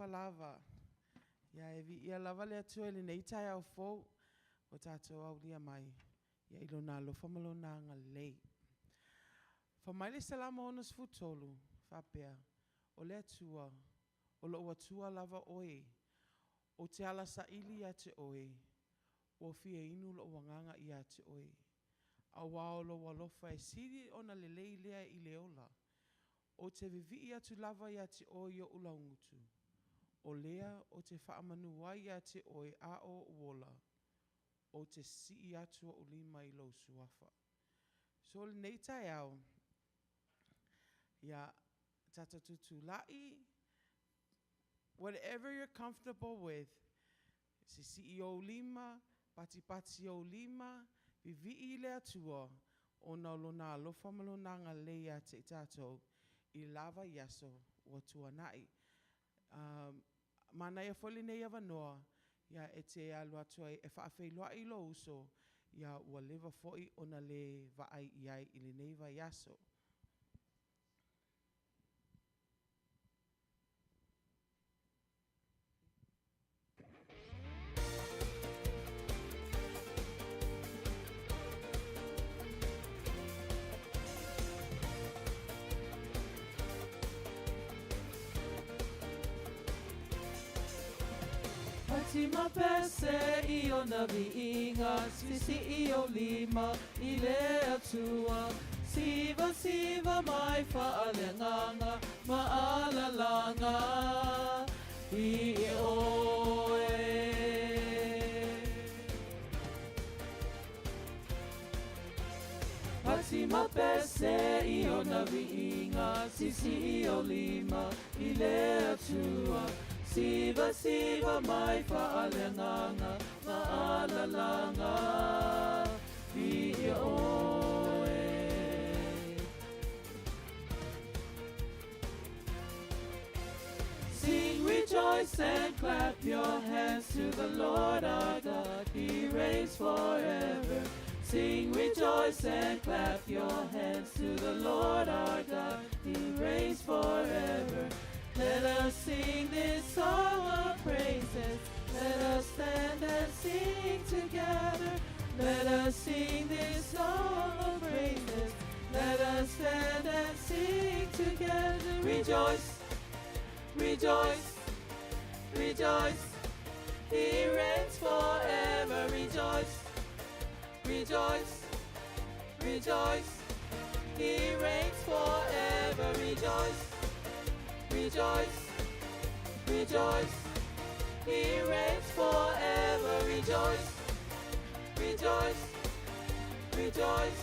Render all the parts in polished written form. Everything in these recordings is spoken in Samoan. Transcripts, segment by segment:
Talofa lava. Ia e viia lava le Atua i lenei taeao fou ua tatou aulia mai ia i Lona alofa ma Lona agalelei. Fai mai le Salamo 63, faapea, O le Atua, o lou Atua lava oe, ou te alasaili ia te oe, ua fia inu lou agaga ia te oe. Auā o lou alofa e sili ona lelei lea i le ola. Ou te vivii atu lava ia te oe i ou laugutu, o lea ou te faamanu ai ia te oe a o ou ola, ou te sii atu ou lima i lou suafa. So lenei taeao, ia, tatou tutulai, whatever you're comfortable with, sisii ou lima, patipati ou lima, vivii i le Atua, ona o Lona alofa ma Lona agalelei ia te i tatou i le la vaiaso ua tuanai. Manaia foi lenei avanoa ia e te alu atu ai e faafeiloai i lou uso ia ua leva foi ona le vaai i ai i lenei vaiaso. Pati ma pese i ona viiga, Sisii ou lima i le Atua, Siva siva mai faaleagaga ma alalaga i oe. Pati ma pese i ona viiga, Sisii ou lima i le Atua, Siva siva mai faaleagaga ma alalaga i oe. Sing, rejoice, and clap your hands to the Lord our God. He reigns forever. Sing, rejoice, and clap your hands to the Lord our God. He reigns forever. Let us sing this song of praises. Let us stand and sing together. Let us sing this song of praises. Let us stand and sing together. Rejoice, rejoice, rejoice. He reigns forever. Rejoice, rejoice, rejoice. He reigns forever. Rejoice, rejoice, rejoice. He reigns forever. Rejoice, rejoice, rejoice.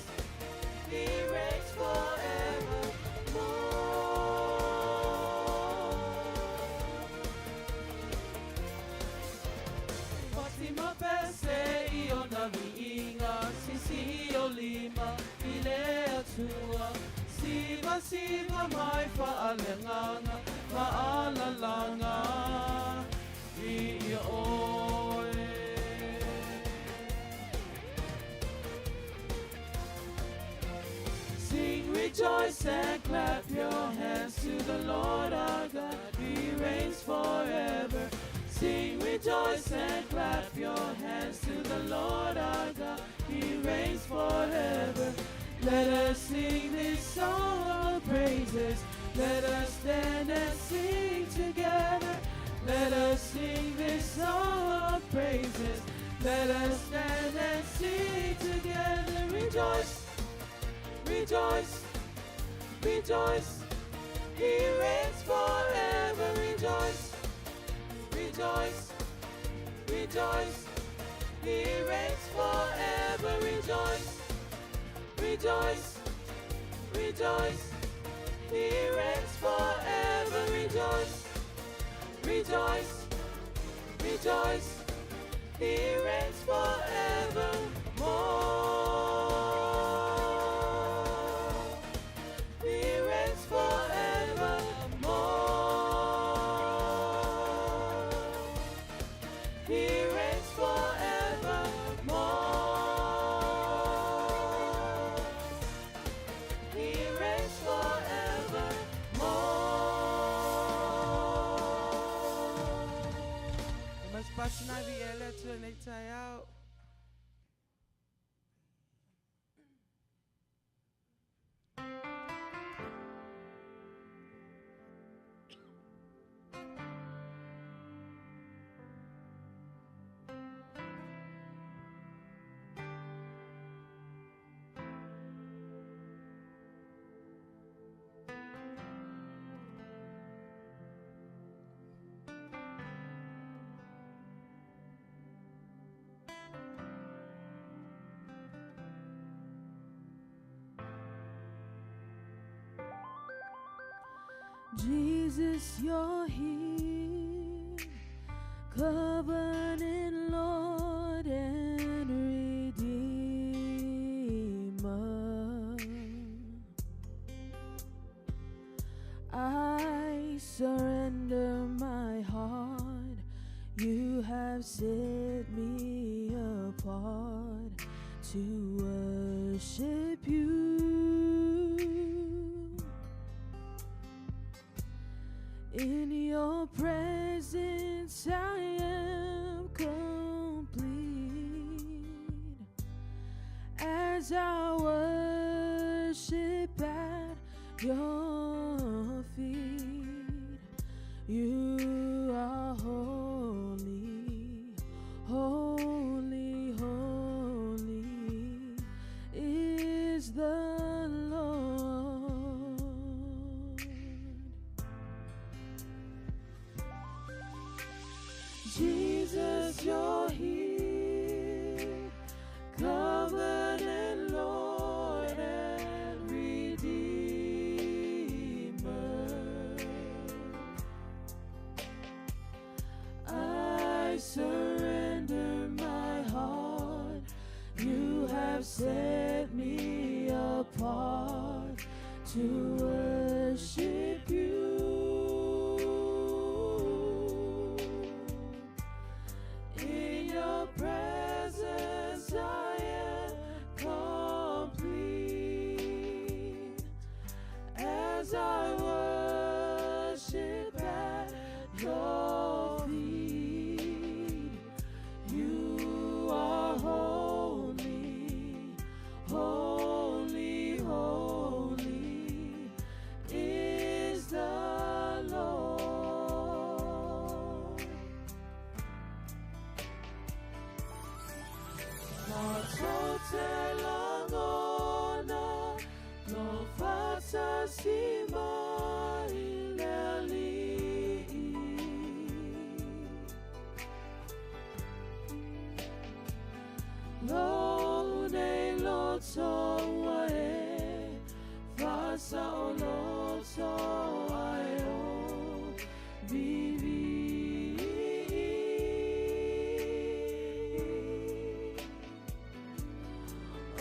He reigns forevermore. Pati ma pese i ona viiga, Sisii ou lima i le Atua, Siva siva mai faaleagaga ma alalaga i oe. Sing, rejoice, and clap your hands to the Lord our God. He reigns forever. Sing, rejoice, and clap your hands to the Lord our God. He reigns forever. Let us sing this song of praises. Let us stand and sing together. Let us sing this song of praises. Let us stand and sing together. Rejoice, rejoice, rejoice. He reigns forever. Rejoice, rejoice, rejoice. He reigns forever. Rejoice, rejoice, rejoice. He reigns forever. Rejoice, rejoice, rejoice. He reigns forevermore. He reigns forevermore. He reigns forevermore. He reigns forevermore. taeao. Jesus, you're here, covenant Lord and Redeemer. I surrender my heart. You have set me apart to worship you. In your presence I am complete. As I worship at your feet, you are holy, holy, holy is the Lord. Jesus, you're here, covenant Lord and Redeemer. I surrender my heart. You have set me apart to worship you. In your presence I am complete. As I worship at your feet, you are holy, holy, holy is the Lord.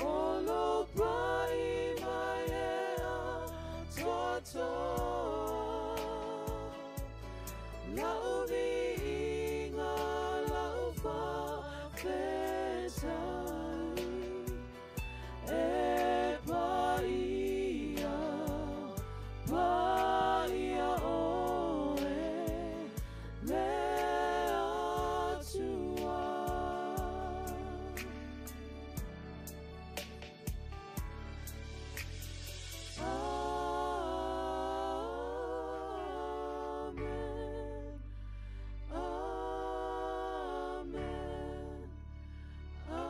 Olo pai mai e a toa toa. Lau viinga, lau whawhetai. E paia, paia oe, le atua. Amen. Amen. Amen.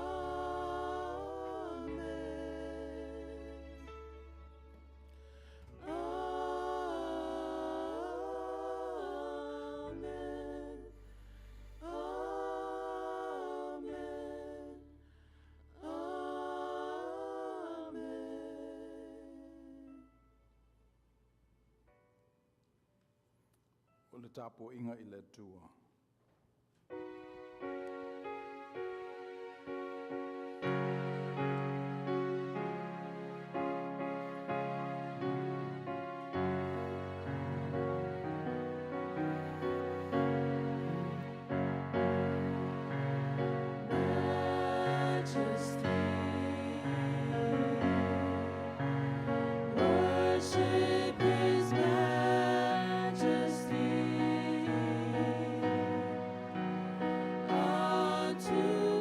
Amen. Amen. Amen. O le tapo inga i le tua. Majesty, worship His majesty. Unto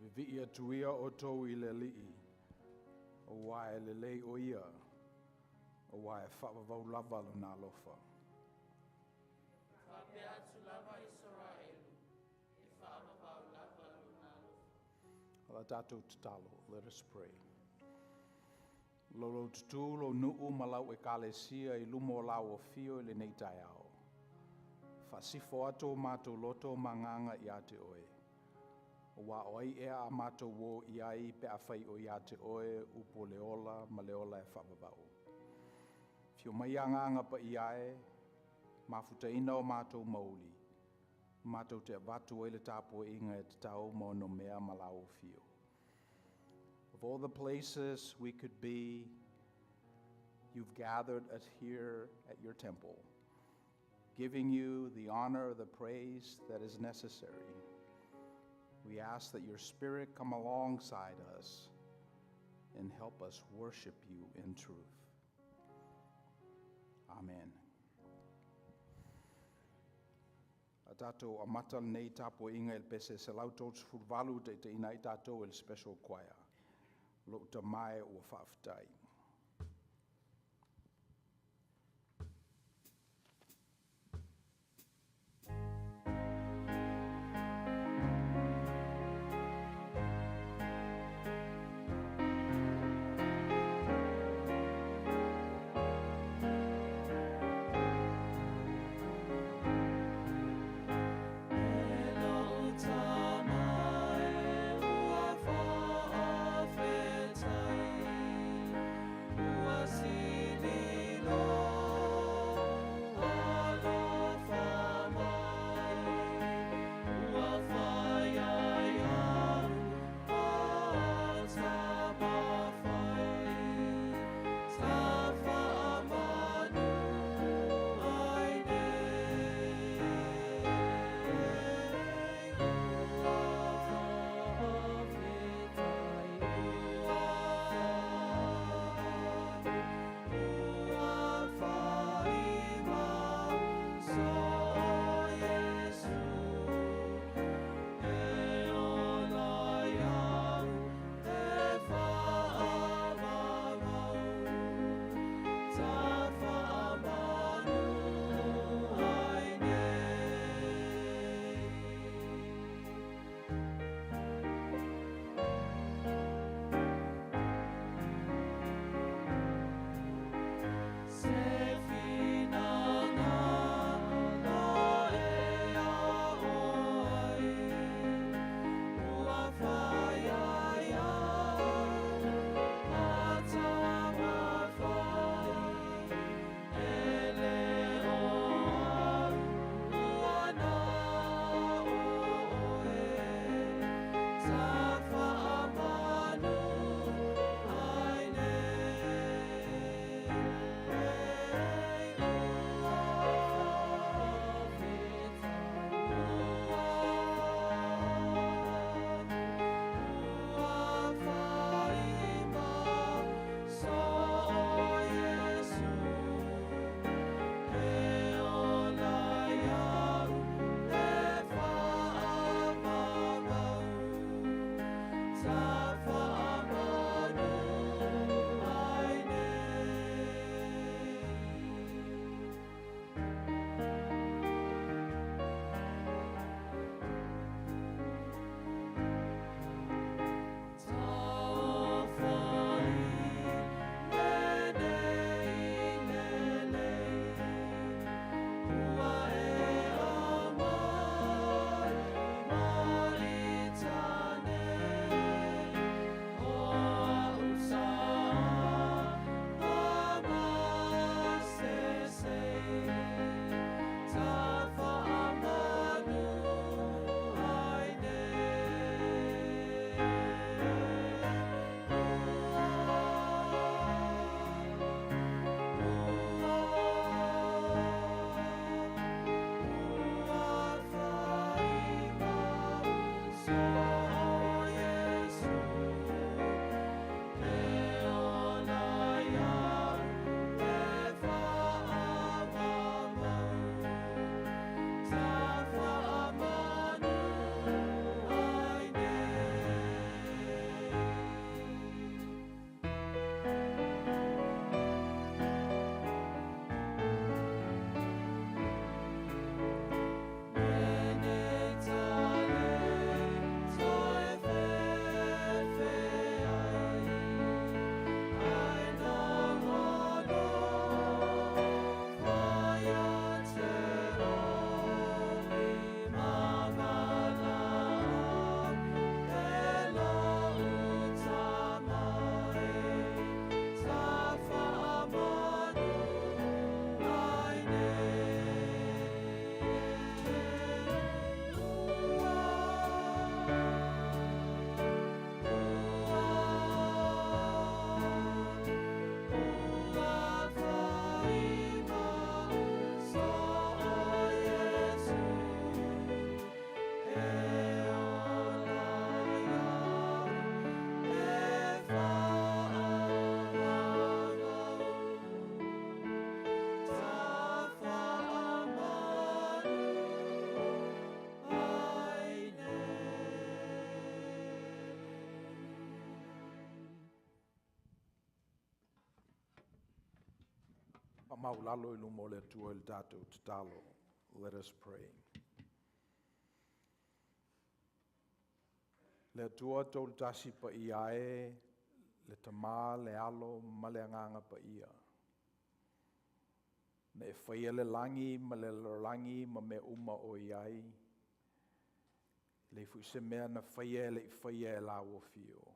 Vivii atu ia outou i le Alii, auā e lelei o ia, auā e faavavau lava lona alofa. Faapea atu lava Isaraelu, e faavavau lava lona alofa. O la tatou tatalo, let us pray. Lo tutū lou nuu ma lau ekalesia i luma o lau afio i lenei taeao. Faasifo atu o matou loto ma agaga ia te oe. Auā o ai ea a matou o i ai pe afai o ia te oe upu o le ola ma le ola e faavavau. Afio mai Agaga Paia e, mafutaina o matou mauli, matou te avatu ai le tapuaiga e tatau ma onomea ma lau afio. Of all the places we could be, you've gathered us here at your temple, giving you the honor, the praise that is necessary. We ask that your Spirit come alongside us and help us worship you in truth. Amen. A tatou amata lenei tapuaiga i le pese 138 taitaiina ai tatou e le special choir. Lou Tama e ua faafetai. E lou Tama e ua faafetai. Faamaualalo i luma o le Atua i le tatou tatalo. Let us pray. Le Atua Toolutasi paia e, le Tamā, le Alo ma le Agaga Paia, na e faia le lagi ma le lalolagi ma mea uma o i ai, e leai foi se mea na faia e le i faia e lau afio.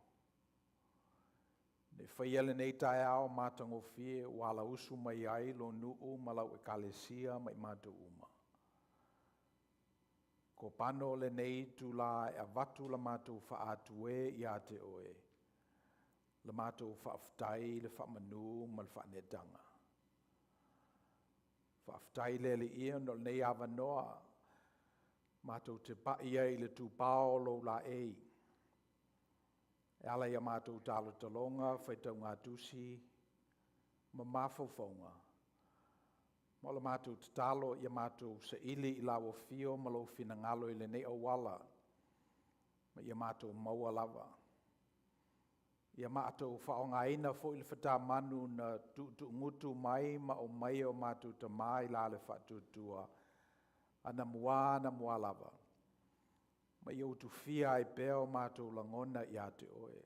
Na e faia lenei taeao matagofie ua alausu mai ai lou nuu ma lau Ekalesia ma i matou uma. Kopano lenei itulā e avatu la matou faaatuē ia te Oe, la matou faafetai, le faamanu ma le faaneetaga. Faafetai le Alii e ona o lenei avanoa matou te pai ai i le tupao o lou laei, e ala i a matou talotaloga, faitaugatusi ma mafaufauga, ma o le matou tatalo ia matou saili i lau afio ma lou finagalo i lenei auala, ma ia matou maua lava. Ia matou faaaogaina foi le fatamanu na tuutuugutu mai ma aumai e o matou tama i la le faatuatua, anamua anamua lava, ma ia utufia ai pea o matou lagona ia te Oe.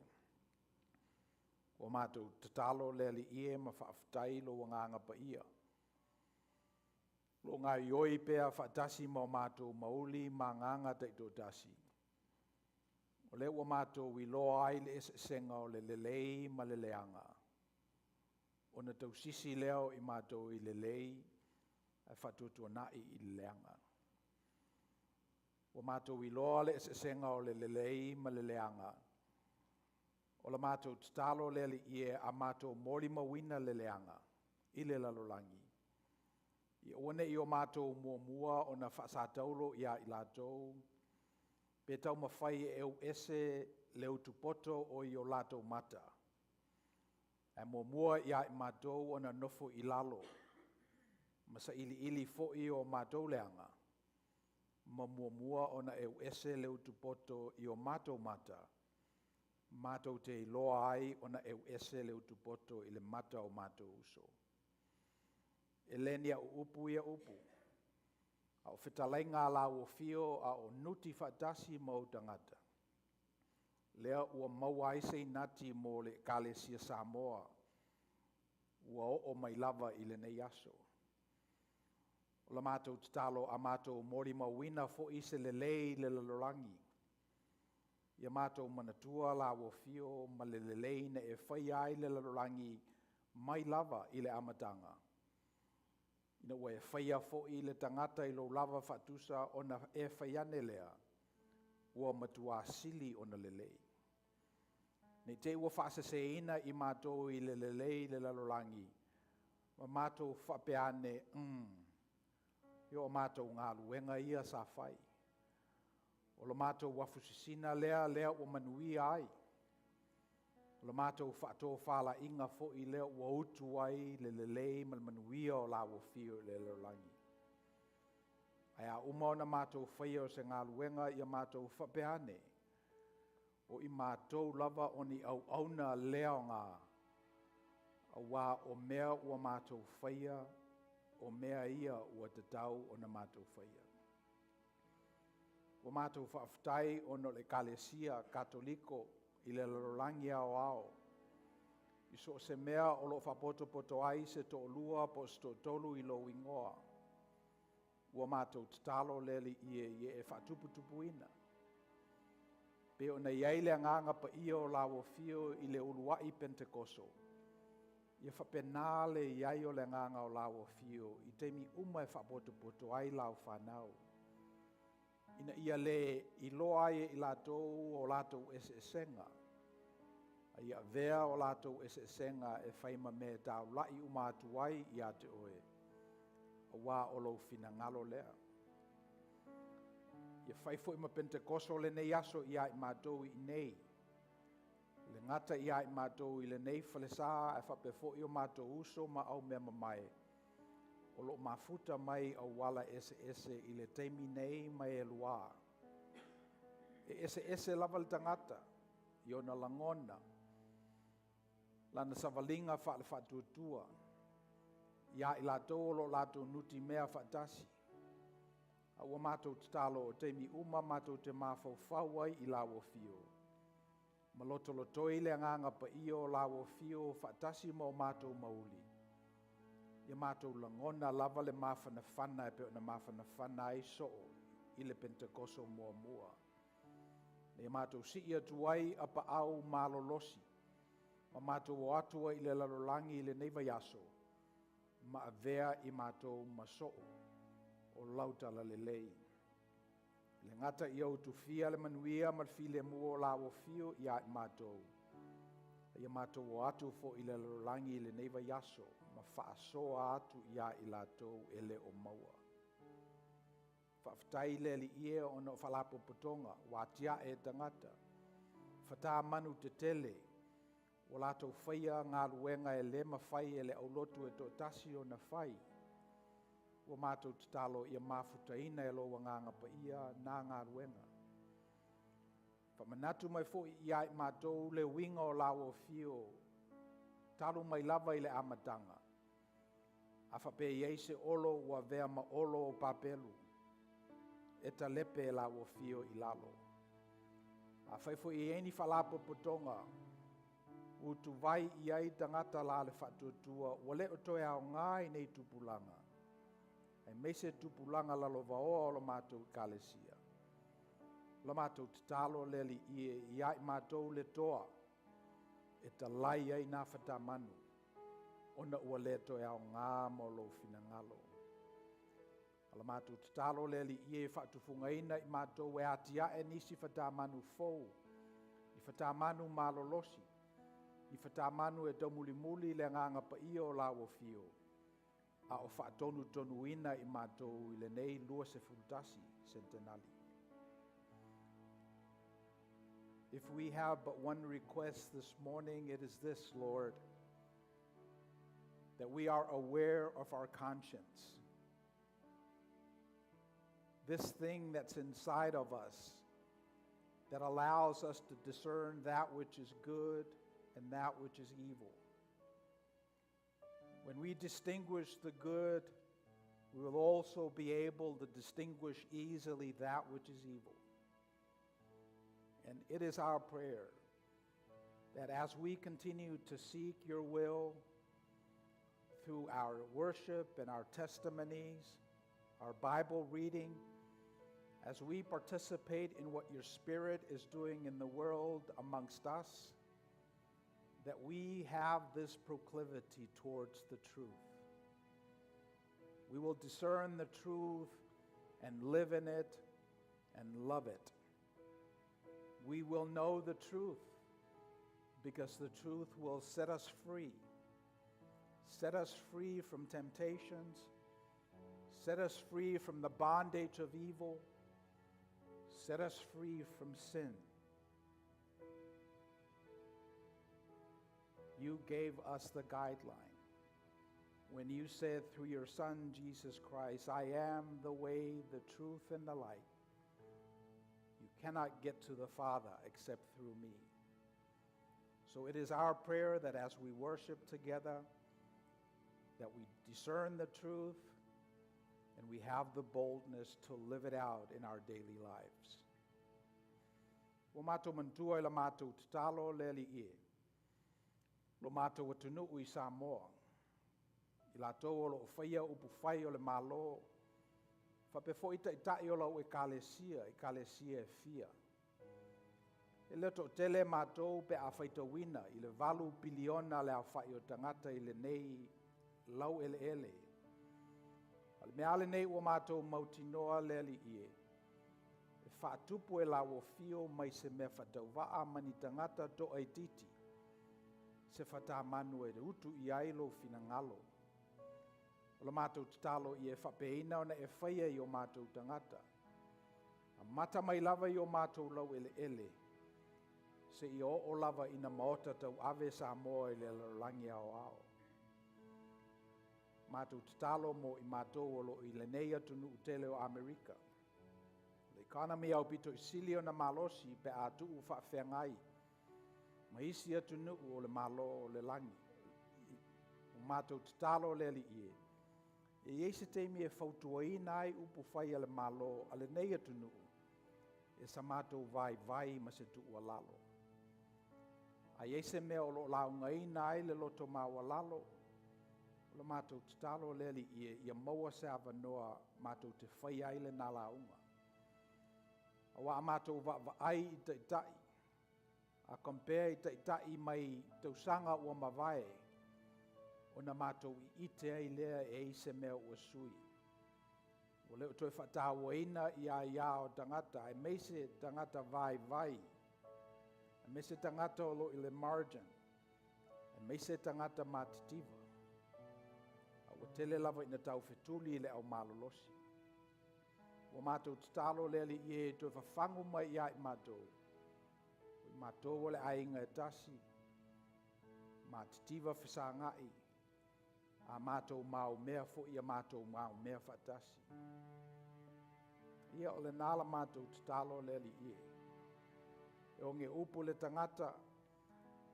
Ua matou tatalo le Alii e ma faafetai lou Agaga Paia, o lo o gaoioi pea faatasi ma o matou mauili ma agaga taitoatasi, o lea ua matou iloa ai le eseesega o le lelei ma le leaga, ona tausisi lea o i matou i le lelei ae faatuatuanai i le leaga. Ua matou iloa le eseesega o le lelei ma le leaga, o la matou tatalo le Alii e, a matou molimauina le leaga i le lalolagi, ia aua ne i o matou muamua ona faasataulo ia i latou, pe taumafai e euese le utupoto o i o latou mata, ae muamua ia i matou ona nofo i lalo, ma sailiili foi o matou leaga, ma muamua ona euese le utupoto i o matou mata, matou te iloa ai ona euese le utupoto i le mata o matou uso. E le ni au upu ia upu, a o fetalaiga a lau Afio a o nuti faatasi ma ou tagata, lea ua maua ai se inati mo le Ekalesia Samoa ua oo mai lava i lenei aso. O la matou tatalo, a matou molimauina foi se lelei i le lalolagi, ia matou manatua lau afio ma le lelei na e faia ai le lalolagi mai lava i le amataga, ina ua e faia foi le tagata i lou lava faatusa ona e fai ane lea, ua matua sili ona lelei. Ne i te i ua faaseseina i matou i le lelei i le lalolagi, ma matou faapea ane, ia o matou galuega ia sa fai. O le matou afu sisina lea, lea ua manuia ai. O le matou faatofalaiga foi lea ua utu ai le lelei ma le manuia o lau afio i le lalolagi. Ae a uma ona matou faia o se galuega, ia matou faapea ane, o i matou lava o ni auauna le aoga, auā o mea ua matou faia, o mea ia ua tatau ona matou faia. Ua matou faafetai ona o le Ekalesia Katoliko i le lalolagi aoao, i so o se mea o lo o faapotopoto ai se toalua po o se toatolu i lou igoa, ua matou tatalo le Alii e ia e faatuputupuina. Pei ona i ai le Agaga Paia o lau afio i le uluai Penetekoso, ia faapena le i ai o le Agaga o lau afio i taimi uma e faapotopoto ai lau fanau, ina ia le iloa ai e i latou o latou eseesega, a ia avea o latou eseesega e fai ma mea e taulai uma atu ai ia te Oe, auā o lou finagalo lea. Ia fai foi ma Penetekoso lenei aso ia i matou i inei, e le gata ia i matou i lenei falesa, ae faapea foi o matou uso ma aumeamamae o lo o mafuta mai i auala eseese i le taimi nei ma e luā. E eseese lava le tagata i ona lagona, lana savaliga faale-faatuatua, Iā i latou o lo o latou nutimea faatasi. A ua matou tatalo o taimi uma matou te mafaufau ai i lau afio, ma lotolotoi le agaga paia o lau afio faatasi ma o matou mauili, ia matou lagona lava le mafanafana e pei ona mafanafana ai soo i le Penetekoso muamua. Na ia matou sii atu ai apaau malolosi, ma matou o atu ai i le lalolagi i lenei vaiaso, ma avea i matou ma soo o lau Talalelei. E le gata ia utufia le manuia ma le filemu o lau afio ia i matou, a ia matou o atu foi i le lalolagi i lenei vaiaso ma faasoa atu ia i latou e le o maua. Faafetai le Alii e ona o faalapotopotoga ua atiae e tagata, fatamanu tetele ua latou faia galuega e le mafai e le aulotu e toatasi ona fai. Ua matou tatalo ia mafutaina e lou Agaga Paia na galuega. Faamanatu mai foi ia i matou le uiga o lau afio talu mai lava i le amataga, a faapea e i ai se olo ua avea ma olo o Papelu, e talepe e lau afio i lalo. Afai foi e i ai ni faalapotopotoga ua utuvai i ai tagata la le faatuatua ua le o toe aoga i nei tupulaga, aemaise tupulaga lalovaoa o la matou Ekalesia, o la matou tatalo le Alii e, ia i matou le toa e talai ai na fatamanu, ona ua le toe aoga mo lou finagalo. O la matou tatalo le Alii e, faatufugaina i matou e atiae nisi fatamanu fou, ni fatamanu malolosi, ni fatamanu e taumulimuli le Agaga Paia o lau afio, a o faatonutonuina i matou i lenei 21 Sentenali. If we have but one request this morning, it is this, Lord, that we are aware of our conscience. This thing that's inside of us that allows us to discern that which is good and that which is evil. When we distinguish the good, we will also be able to distinguish easily that which is evil. And it is our prayer that as we continue to seek your will through our worship and our testimonies, our Bible reading, as we participate in what your Spirit is doing in the world amongst us, that we have this proclivity towards the truth. We will discern the truth and live in it and love it. We will know the truth because the truth will set us free. Set us free from temptations, set us free from the bondage of evil, set us free from sin. You gave us the guideline when you said through your Son, Jesus Christ, I am the way, the truth, and the light. You cannot get to the Father except through me. So it is our prayer that as we worship together, that we discern the truth and we have the boldness to live it out in our daily lives. Ua matou manatua i la matou tatalo le Alii e, lo matou atunuu i Samoa, i latou o lo o faia upu fai o le Malo, faapea foi taitai o lau ekalesia, ekalesia e fia. E le toatele matou pe a faitauina i le 8 piliona le aofai o tagata i lenei laueleele. A le mea lenei ua matou mautinoa le Alii e, e faatupu e lau afio mai se mea faatauvaa ma ni tagata toaitiiti, se fatamanu e utu i ai lou finagalo. O la matou tatalo ia e faapeina ona e faia i o matou tagata. Amata mai lava i o matou laueleele, seia oo lava ina maota tauave Samoa i le lalolagi aoao. Matou tatalo mo i matou o lo o i lenei atunuu tele o Amerika. Le economy aupito i sili ona malosi pe a tuu faafeagai ma isi atunuu o le malo o le lagi. O matou tatalo le Alii e, E i ai se taimi e fautuaina ai upu fai a le Malo a lenei atunuu e sa matou vaivai ma se tuualalo. A i ai se mea o lo o laugaina ai le loto maualalo, o le matou tatalo le Alii e, ia maua se avanoa matou te faia ai lena lauga. Aua a matou vaavaai i taitai, a compare i taitai mai tausaga ua mavae, ona matou iite ai lea e i ai se mea ua sui. Ua le o toe faatauaina ia aia o tagata, aemaise tagata vaivai, aemaise tagata o lo o i le margin, aemaise tagata matitiva. A ua tele lava ina taufetuli i le aumalolosi. Ua matou tatalo le Alii e toe fafagu mai ia i matou, o i matou o le aiga e tasi, matitiva fesagai, a matou maumea foi ia matou maumea faatasi. Ia o lena la matou tatalo le Alii e. E oge upu le tagata,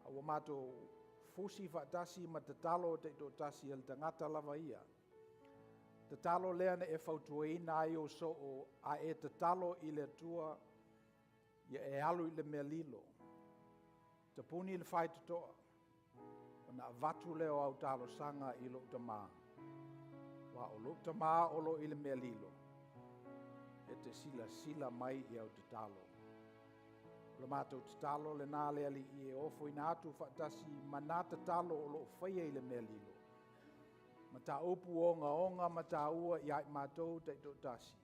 a ua matou fusi faatasi ma tatalo taitoatasi a le tagata lava ia. Tatalo lea na e fautuaina ai ou soo, a e tatalo i le Atua, ia e alu i le mea lilo, tapuni le faitotoa, ona avatu lea o au talosaga i lou Tama, aua o lou Tama o lo o i le mea lilo, e te silasila mai i au tatalo. O le matou tatalo lena le Alii e ofoina atu faatasi ma na tatalo o lo o faia i le mea lilo, mataupu ogaoga ma taua ia i matou taitoatasi,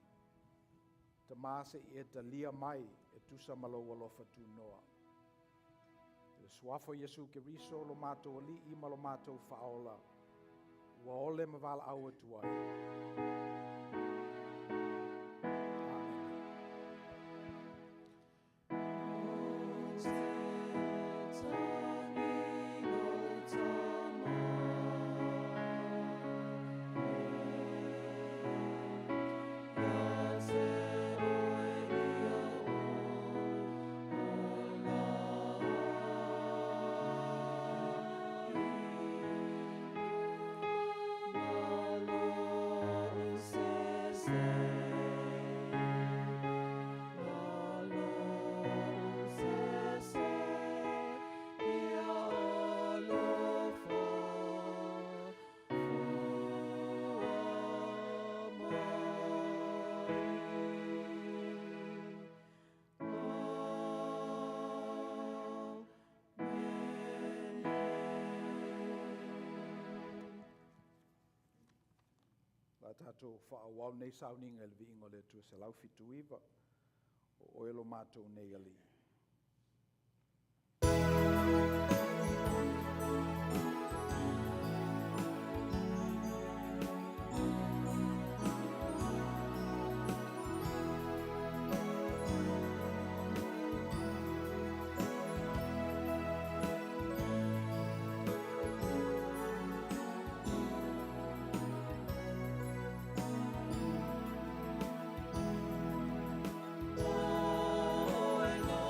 Tama se i e talia mai e tusa ma lou alofa tunoa. I le Suafa o Iesu Keriso lo matou Alii ma lo matou Faaola, ua ole ma valaau atu ai. O le a tatou faaauau lenei sauniga i le Viiga o le Atua 179, o Oe lo matou nei Alii. O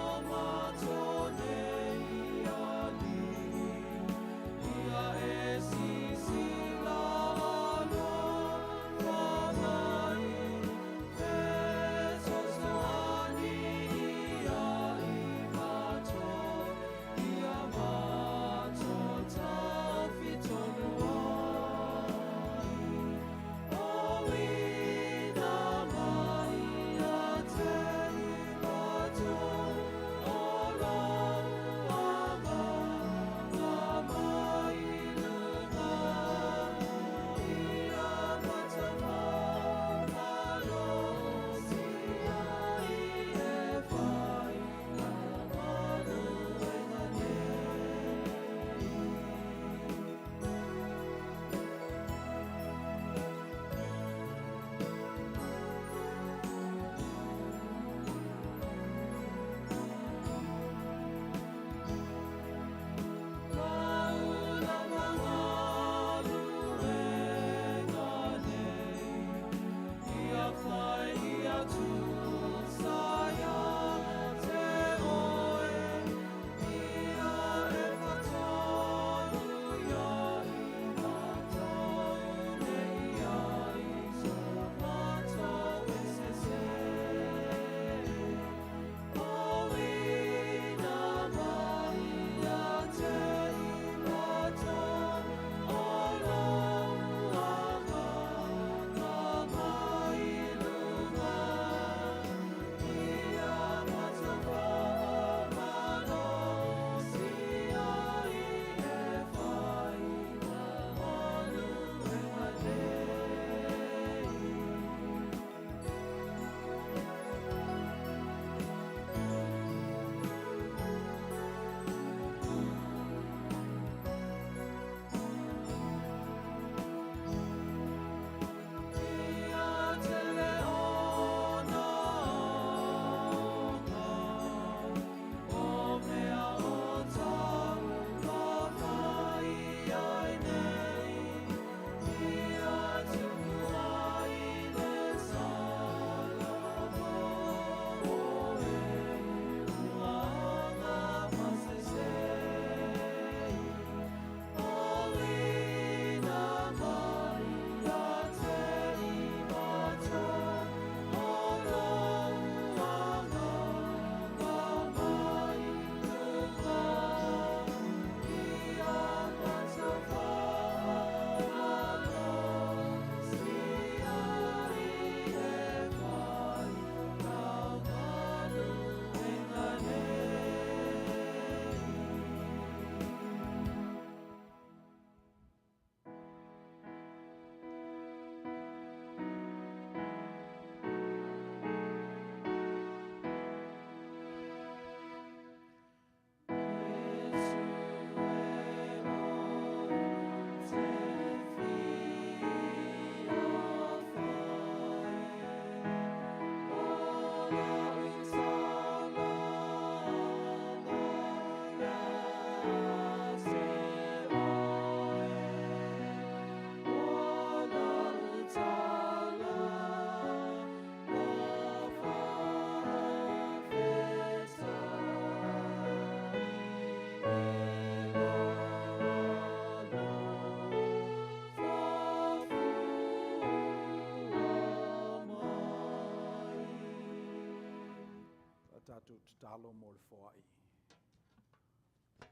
tatalo mo le foai.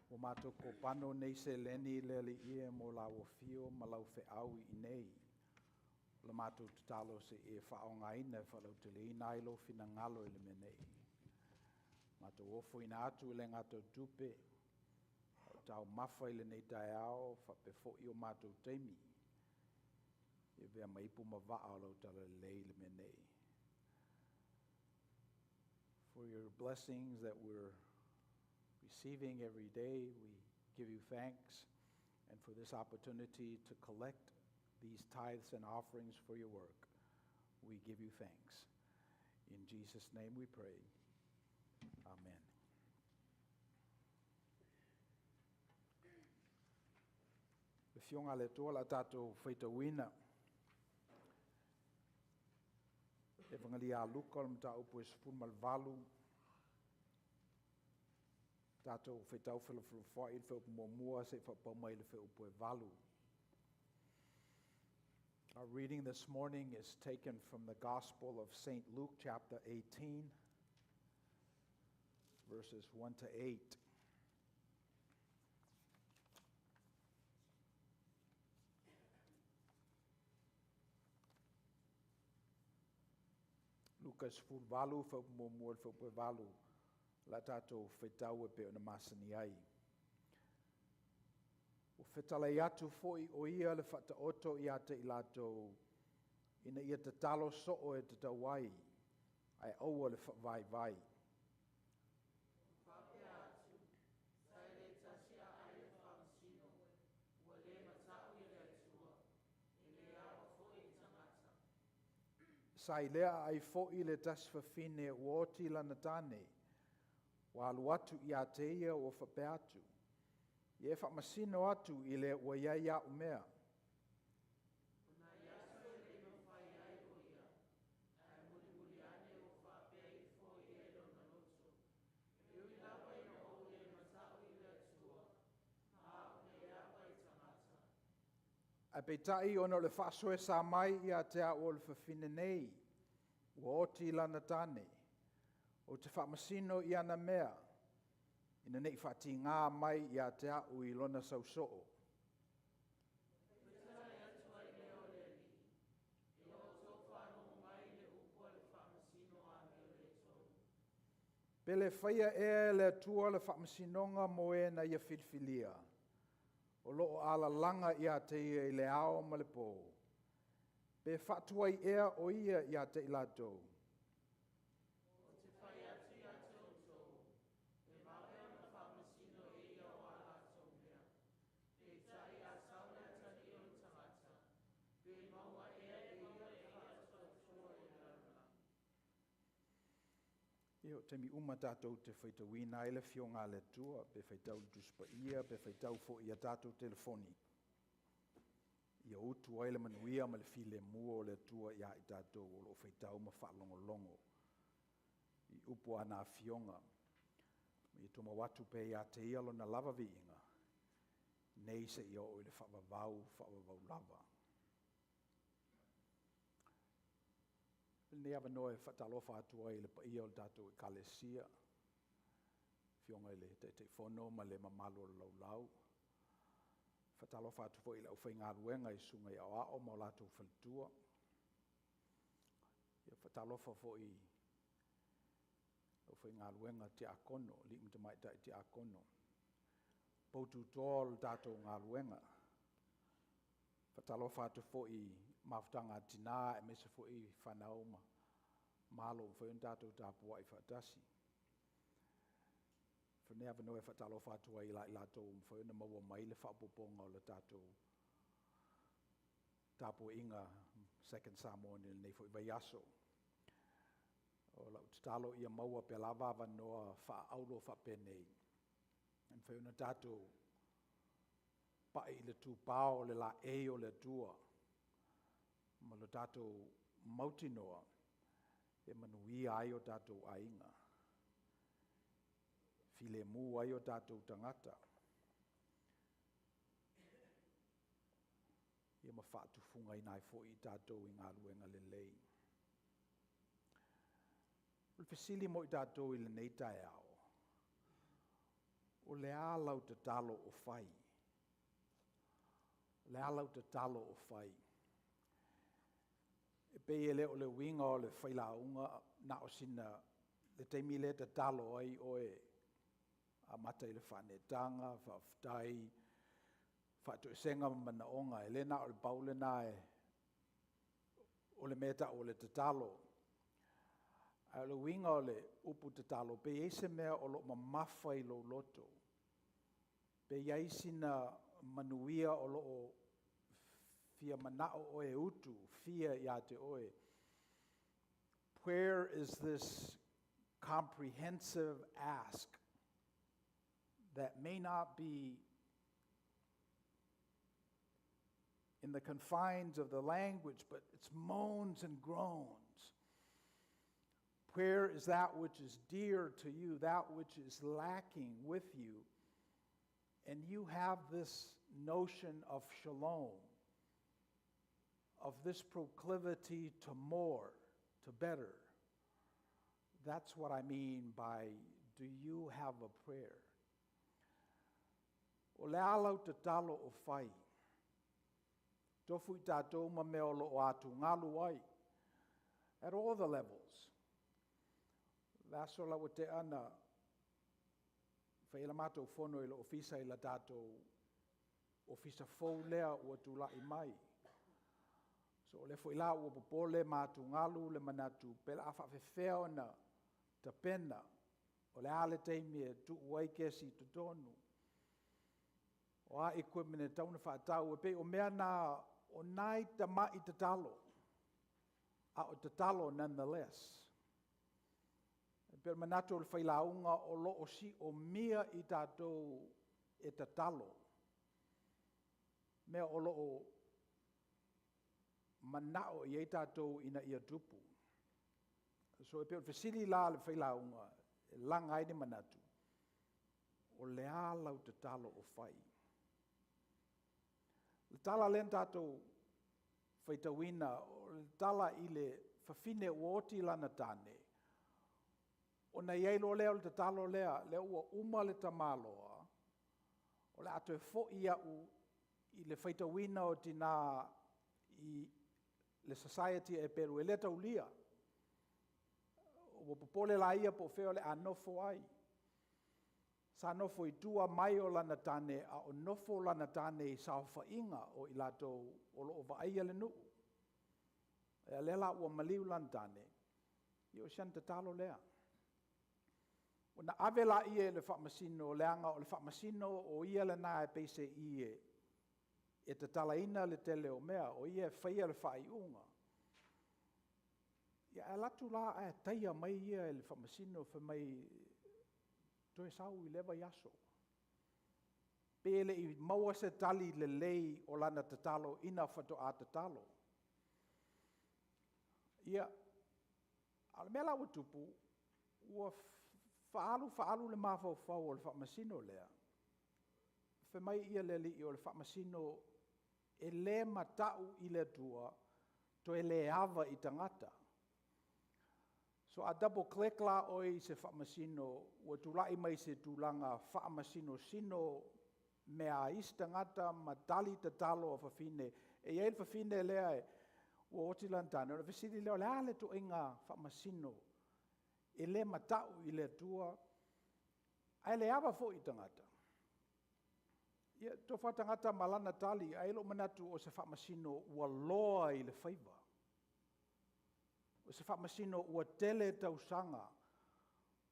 Ua matou kopano nei seleni le Alii e mo lau afio ma lau feau i inei. O le matou tatalo se i e faaaogaina e faalauteleina ai lou finagalo i le mea nei. Matou ofoina atu e le gata o tupe, a o taumafa i lenei taeao faapea foi o matou taimi, e avea ma ipu ma vaa o lau talalelei i le mea nei. For your blessings that we're receiving every day, we give you thanks, and for this opportunity to collect these tithes and offerings for your work, we give you thanks. In Jesus' name we pray. Amen. Le Afioga a le Atua o le a tatou faitauina Evagelia a Luka o le mataupu e 18, tatou faitau felafolafoai i le fuaiupu 1 seia faapau mai i le fuaiupu e 8. Our reading this morning is taken from the Gospel of St. Luke, chapter 18, verses 1 to 8. Luka 18, fuaiupu 1 i le fuaiupu e 8, o le a tatou faitau e pei ona masani ai. Ua fetalai atu foi o ia le Faataoto ia te i latou, ina ia tatalo soo e tatau ai, ae aua le faavaivai. Ua faapea atu, sa i le tasi aai le faamasino, ua le mata'u i le Atua, e le aoa foi i tagata. Sa i lea aai foi le tasi fafine ua oti lana tane, ua alu atu ia te ia ua faapea atu, Ia e faamasino atu i le ua i ai a'u mea. O nai aso e le i mafai ai o ia, ae mulimuli ane ua faapea ifo ia i lona loto, E ui lava ina ou le mata'u i le Atua, ma ou le aoa i tagata. Ae peitai ona o le faasoesa mai ia te a'u o le fafine nei ua oti lana tane, ou te faamasino i ana mea, ina ne i faatigā mai ia te a'u i lona sausoo. Fetalai atu ai lea o le Alii, Ia outou faalogo mai i le upu a le faamasino amioletonu. Pe le faia ea e le Atua le faamasinoga mo e na ia filifilia, o lo o alalaga ia te ia i le ao ma le po, pe faatuai ea o ia ia te i latou? Ou te fai atu ia te outou, e vave ona faamasino e ia o a latou mea. Peitai a sau le Atalii o le tagata, pe maua ea e ia le faatuatua i le lalolagi? Ia, o taimi uma tatou te faitauina ai le Afioga a le Atua, pe faitau i le Tusi Paia, pe faitau foi i a tatou telefoni, ia utu ai le manuia ma le filemu o le Atua ia i tatou o lo o faitau ma faalogologo i upu a ana Afioga. Ma ia tumau atu pea ia te Ia Lona lava viiga, nei seia oo i le faavavau faavavau lava. Lenei avanoa e faatalofa atu ai i le paia o le tatou Ekalesia, Afioga i le Taitaifono ma le mamalu o le laulau. Faatalofa atu foi i le aufaigaluega i susuga i aoao ma o latou faletua. Ia, faatalofa foi i le aufaigaluega tiakono, alii ma tamaitai tiakono, poututoa o le tatou galuega. Faatalofa atu foi i mafutaga a tina aemaise foi fanau ma alo ua mafai ona tatou tapuai faatasi. Foi lenei avanoa e faatalofa atu ai ia i latou ua mafai ona maua mai le faaopoopoga o le tatou tapuaiga Second Samoan i lenei foi vaiaso. O lau tatalo ia maua pea lava avanoa faaauro faapenei e mafai ona tatou pai i le tupao o le laei o le Atua ma lo tatou mautinoa e manuia ai o tatou aiga, filemu ai o tatou tagata, ia ma faatufugaina ai foi i tatou i galuega lelei. O le fesili mo i tatou i lenei taeao, o le a lau tatalo o fai? O le a lau tatalo o fai? E pei e le o le uiga o le failauga na o sina, le taimi lea e tatalo ai oe, amata i le faaneetaga, faafetai, faatoesega ma manaoga, e le na o le pau lena o le mea e tau o le tatalo. Ae o le uiga o le upu tatalo, pe i ai se mea o lo o mamafa i lou loto, pe i ai sina manuia o lo o fia manao oe e utu, fia ia te oe. Prayer is this comprehensive ask that may not be in the confines of the language, but it's moans and groans. Prayer is that which is dear to you, that which is lacking with you. And you have this notion of shalom, of this proclivity to more, to better. That's what I mean by, do you have a prayer? O le a lau tatalo o fai? Tofu i tatou ma mea o lo o atugalu ai at all the levels. Le aso la ua tea na fai ai le matou fono i le ofisa i le tatou ofisa fou lea ua tulai mai. So o lea foi la ua popole ma atugalu le manatu pe o le a faapefea ona tapena, o le a le taimi e tuu ai kesi i totonu, o a equipment e tatau ona faatau. E pei o mea na o nai tamai tatalo, a o tatalo nonetheless. E pei o le manatu o le failauga o lo o siomia i tatou e tatalo, mea o lo o manao i ai tatou ina ia tupu. So e pei o le fesili la a le failauga e laga ai ni manatu, o le a lau tatalo o fai? Le tala lea na tatou faitauina, o le tala i le fafine ua oti lana tane, ona i ai loa lea o le tatalo lea, lea ua uma le tamaloa, o le a toe foi au i le faitauina o tina i le society a Eperu e le taulia. Ua popole la ia po o fea o le a nofo ai. Sa nofo i tua mai o lana tane, a o nofo lana tane i saofaiga o i latou o lo o vaaia le nuu. Ia lea la ua maliu lana tane, ia o si ana tatalo lea. Ona ave lea i le faamasino, leaga o le faamasino o ia lena e peiseai e tatalaina le tele o mea, o ia e faia le faaiuga. Ia ae alu atu la ae taia mai ia e le faamasino fai mai, toe sau i lea vaiaso. Pe le i maua se tali lelei o lana tatalo ina faatoa tatalo. Ia, a o le mea la ua tupu, ua faaalu faaalu le mafaufau o le faamasino lea, fai mai ia le alii o le faamasino e le matau i le Atua, toe le ava i tagata. So a double click la oe i se faamasino ua tulai mai se tulaga faamasinosino mea a isi tagata ma tali tatalo a fafine. E i ai le fafine lea ua oti lana tane, ona fesili lea, o le a le ituaiga faamasino e le matau i le Atua, ae le ava foi i tagata? Ia, tofu lava tagata ma lana tali, ae i ai lou manatu o se faamasino ua loa i le faiva. O se faamasino ua tele tausaga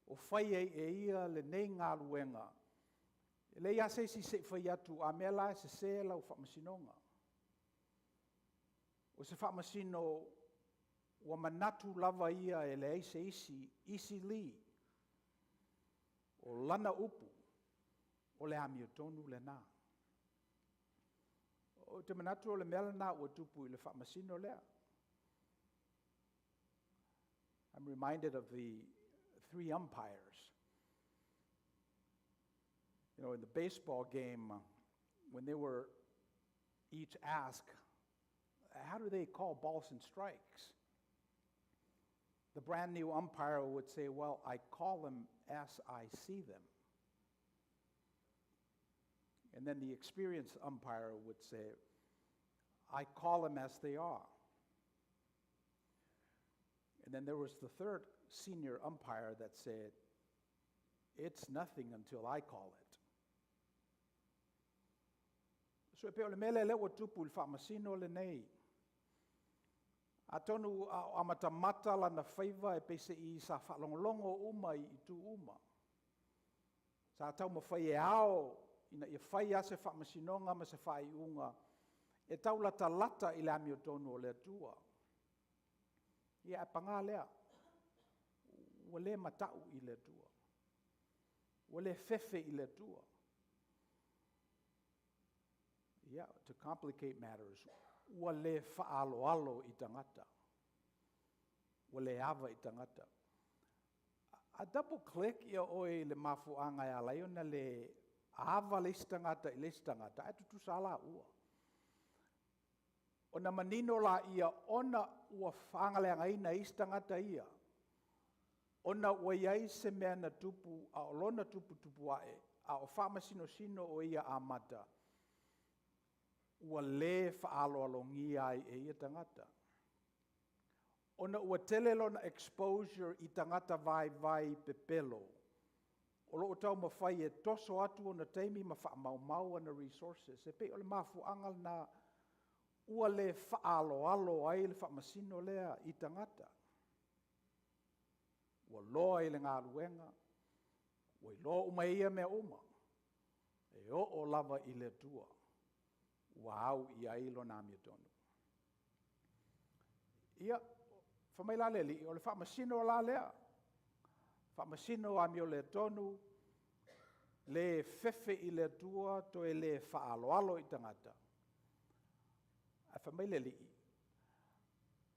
o fai ai e ia lenei galuega. E leai lava se isi se i fai atu, a mea la e sese lau faamasinoga. O se faamasino ua manatu lava ia e leai se isi, isi li, o lana upu, o le amiotonu lena. Ou te manatu o le mea lena ua tupu i le faamasino lea. I'm reminded of the three umpires. You know, in the baseball game, when they were each asked, how do they call balls and strikes? The brand new umpire would say, Well, I call them as I see them. And then the experienced umpire would say, I call them as they are. And then there was the third senior umpire that said, It's nothing until I call it. So e pei o le mea lea lea ua tupu i le faamasino lenei. Atonu a o amatamata lana faiva e peiseai sa faalogologo uma i itu uma. Sa taumafai e ao ina ia fai lava se faamasinoga ma se faaiuga e taulatalata i le amiotonu o le Atua. Ia ae paga lea, ua le matau i le Atua. Ua le fefe i le Atua. Ia, to complicate matters, ua le faaaloalo i tagata. Ua le ava i tagata. A double click ia oe i le mafuaaga e ala ai ona le ava le isi tagata i le isi tagata, ae tutusa lava laua. Ona manino laia ona ua faagaleagaina e isi tagata ia, ona ua i ai se mea na tupu a o lona tuputupuae, a o faamasinosino o ia amata, ua le faaaloalogia ai e ia tagata. Ona ua tele lona exposure i tagata vaivai pepelo, o lo o taumafai e toso atu ona taimi ma faamaumau ana resources. E pei o le mafuaaga lena ua le faaaloalo ai le faamasino lea i tagata. Ua loa i le galuega, ua iloa uma e ia mea uma, e oo lava i le Atua ua au i ai lona amiotonu. Ia, fai mai la le Alii, o le faamasino la lea, faamasino amioleotonu, le fefe i le Atua, toe le faaaloalo i tagata. Ae fai mai le Alii,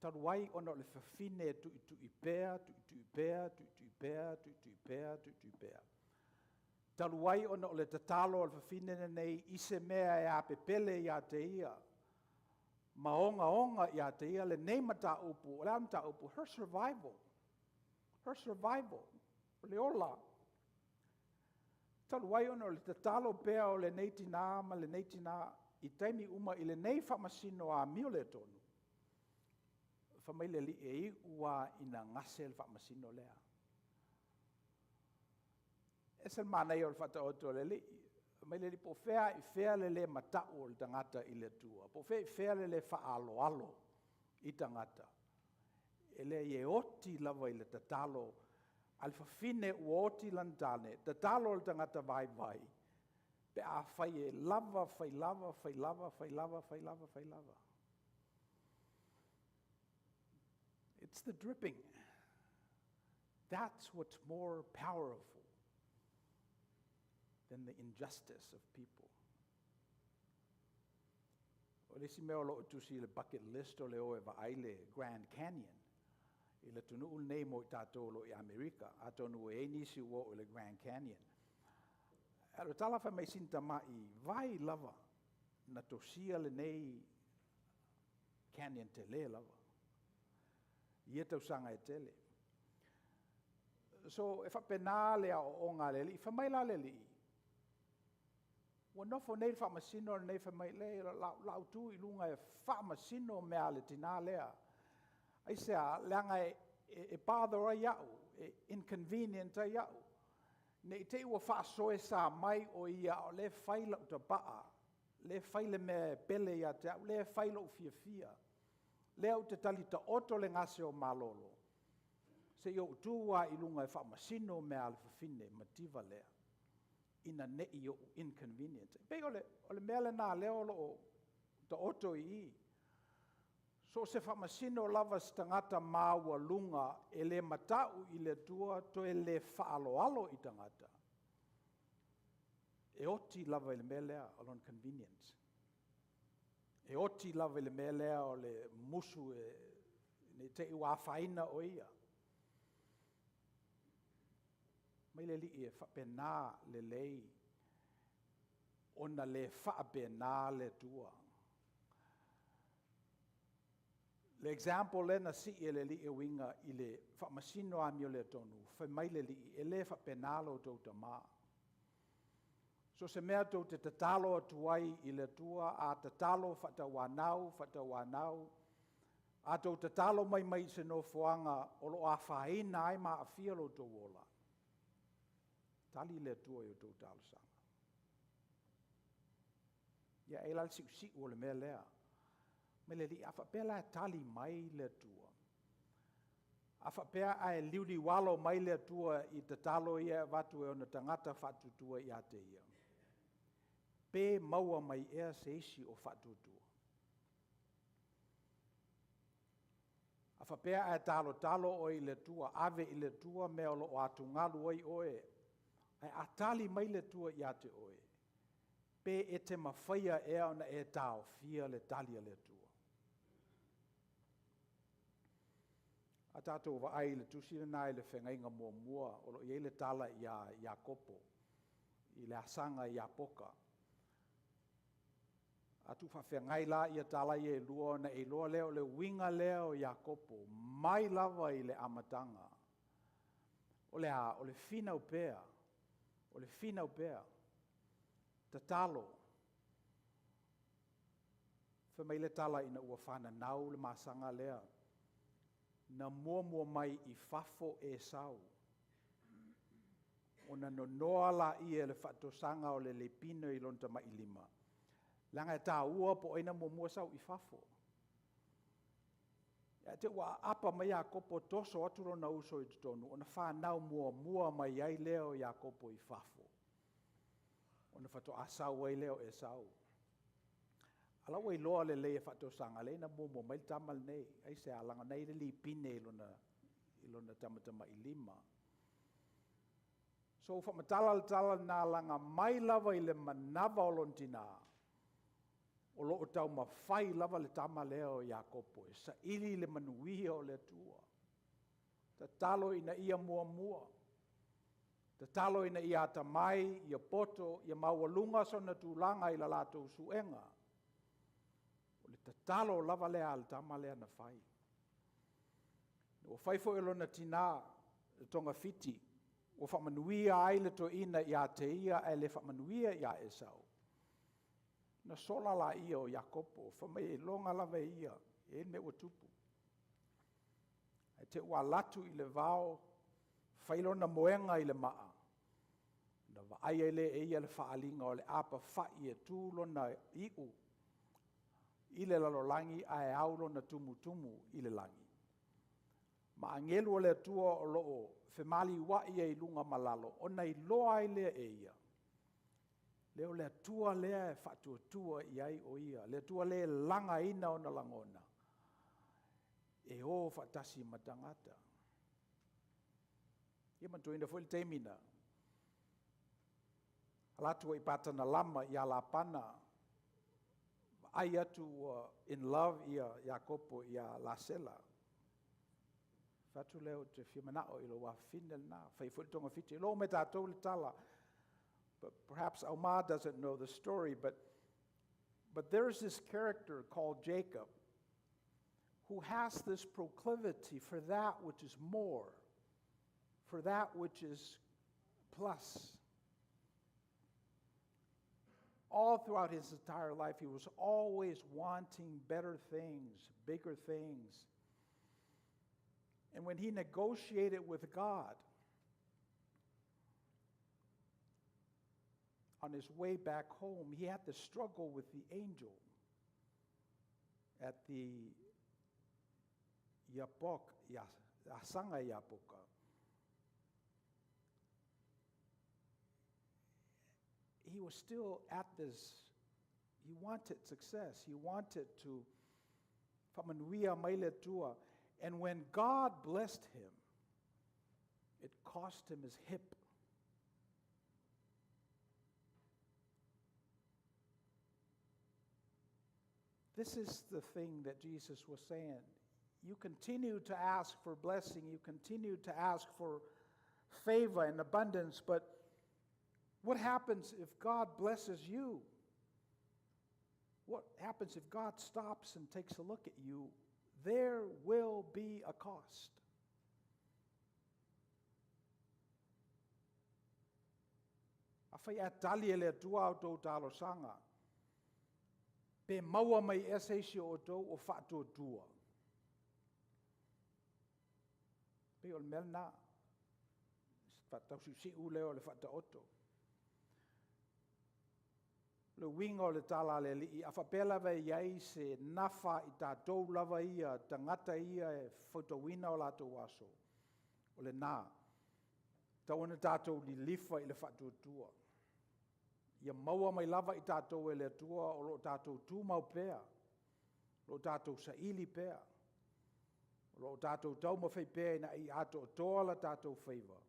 talu ai ona o le fafine e tuitui pea, tuitui pea, tuitui pea, tuitui pea, tuitui pea. Talu ai ona o le tatalo a le fafine lenei i se mea e apepele ia te ia, ma ogaoga ia te ia lenei mataupu, o le a le mataupu? Her survival. Her survival. O le ola. Talu ai ona o le tatalo pea o lenei tinā ma lenei tinā i taimi uma i lenei faamasino amioleotonu, fai mai le Alii e iu lava ina gase le faamasino lea. E ese le manaia o le faataoto a le Alii. Fai mai le Alii, po o fea lava i fea le le matau o le tagata i le Atua, po o fea i fea le le faaaloalo i tagata, e leai e oti lava i le tatalo a le fafine ua oti lana tane, tatalo a le tagata vaivai, pe afai e lava, fai lava, fai lava, fai lava, fai lava, fai lava. It's the dripping. That's what's more powerful than the injustice of people. O le isi mea o lo o tusi i le bucket list o le o e vaai le Grand Canyon i le atunuu lenei mo i tatou o lo o i Amerika, atonu ua i ai nisi ua oo i le Grand Canyon. A o le tala fai mai sina tamai vai lava na tosia lenei canyon tele lava i ia tausaga e tele. So e faapena le aoaoga a le Alii. Fai mai la le Alii, ua nofo nei le faamasino lenei fai mai, leai o le a ou tu i luga e faamasino mea a le tinā lea. Aisea? Leaga e, e, e bother ai au, e inconvenient ai au. Ne i te i ua faasoesa mai o ia a o lea e fai lau tapaa, lea e fai le mea e pele ia te au, lea e fai lou fiafia, lea ou te tali taoto le gase o malolo, se i ou tu lava i luga e faamasino mea a le fafine mativa lea, ina ne i ou inconvenient. E pei o le, o le mea lena lea o lo o taoto i i. So o se faamasino lava se tagata maualuga e le matau i le Atua, toe le faaaloalo i tagata, e oti lava i le mea lea o lona convenience. E oti lava i le mea lea o le musu e, ne i te i ua afaina o ia. Mai le Alii e faapena lelei ona le faapena le Atua. Le example lea na sii e le Alii e uiga i le faamasino amioleatonu, fai mai le Alii, e le faapena lo outou Tamā. So se mea tou te tatalo atu ai i le Atua, a tatalo faatauanau, faatauanau, a tou tatalo mai mai i se nofoaga o lo o afaina ai ma aafia lo outou ola, tali le Atua i a outou talosaga. Ia, e i ai la le siusiu o le mea lea. Mai le Alii, a faapea la e tali mai le Atua, a faapea ae liuliualo mai le Atua i tatalo ia e avatu e ona tagata faatuatua ia te Ia, pe maua mai ea se isi o faatuatua? A faapea ae talotalo oe i le Atua, ave i le Atua mea o lo o atugalu ai oe, ae a tali mai le Atua ia te oe, pe e te mafaia ea ona e taofia le tali a le Atua? A tatou vaai i le tusi lena i le Feagaiga Muamua, o lo o i ai le tala ia Iakopo i le asaga i Iapoka. A tuufaafeagai la ia tala ia e lua, ona e iloa lea o le uiga lea o Iakopo mai lava i le amataga. O le a? O le finau pea, o le finau pea, tatalo. Fai mai le tala ina ua fananau le masaga lea, na muamua mai i fafo Esau, ona nonoa lea e le faatosaga o le lepine i lona tamailima, leaga e taua po o ai na muamua sau i fafo. Ae te i ua aapa mai Iakopo toso atu lona uso i totonu, ona fanau muamua mai ai lea o Iakopo i fafo, ona faatoa sau ai lea o Esau. A la ua iloa lelei e faatosaga, leai na muamua mai le tama lenei. Aisea? Leaga o lena e i ai le lipine i lona tamatamailima. So ua faamatala le tala lena, leaga mai lava i le manava o lona tina, o lo o taumafai lava le tama lea o Iakopo e saili le manuia o le Atua. Tatalo ina ia muamua, tatalo ina ia atamai, ia poto, ia maualuga sona tulaga i le latou suega. O le tatalo lava lea a le tama lea na fai. Ua fai foi o lona tina le togafiti, ua faamanuia ai le toeaina ia te ia ae le faamanuia ia Esau. Na sola laia o Iakopo, fai mai eiloga lava e ia, e i ai le mea ua tupu. Ae te i ua alu atu i le vao, fai lona moega i le maa, ona vaai ai lea e ia le faaaliga o le apafai e tu lona iu i le lalolagi ae au lona tumutumu i le lagi. Ma agelu o le Atua o lo o femaliuai ai i luga ma lalo, ona iloa ai lea e ia, le o le Atua lea e faatuatua i ai o ia, le Atua lea e lagaina ona lagona, e o faatasi ma tagata. Ia manatuaina foi le taimi na alu atu ai i Patanalama ia Lapana, vaai atu ua in love ia Iakopo ia Lasela. Fai atu lea, ou te fia manao i lou afafine lena. Fai foi le togafiti. E iloa uma e tatou le tala. But perhaps Auma doesn't know the story, but there's this character called Jacob who has this proclivity for that which is more, for that which is plus. All throughout his entire life, he was always wanting better things, bigger things. And when he negotiated with God on his way back home, he had to struggle with the angel at the Yapok, Asanga Yapoka. He was still at this, he wanted success. He wanted to faamanuia mai le Atua. And when God blessed him, it cost him his hip. This is the thing that Jesus was saying. You continue to ask for blessing, you continue to ask for favor and abundance, but what happens if God blesses you? What happens if God stops and takes a look at you? There will be a cost. Afai ae tali e le Atua a outou talosaga, pe maua mai ea se isi o outou o faatuatua? Pei o le mea lena, faatausiusiu lea o le faataoto. O le uiga o le tala a le Alii, a faapea lava e i ai se nafa i tatou lava ia, tagata ia e faitauina o latou aso, o lena. E tatau ona tatou lilifa i le faatuatua, ia maua mai lava i tatou e le Atua o lo o tatou tumau pea, o lo o tatou saili pea, o lo o tatou taumafai pea ina ia atoatoa la tatou faiva,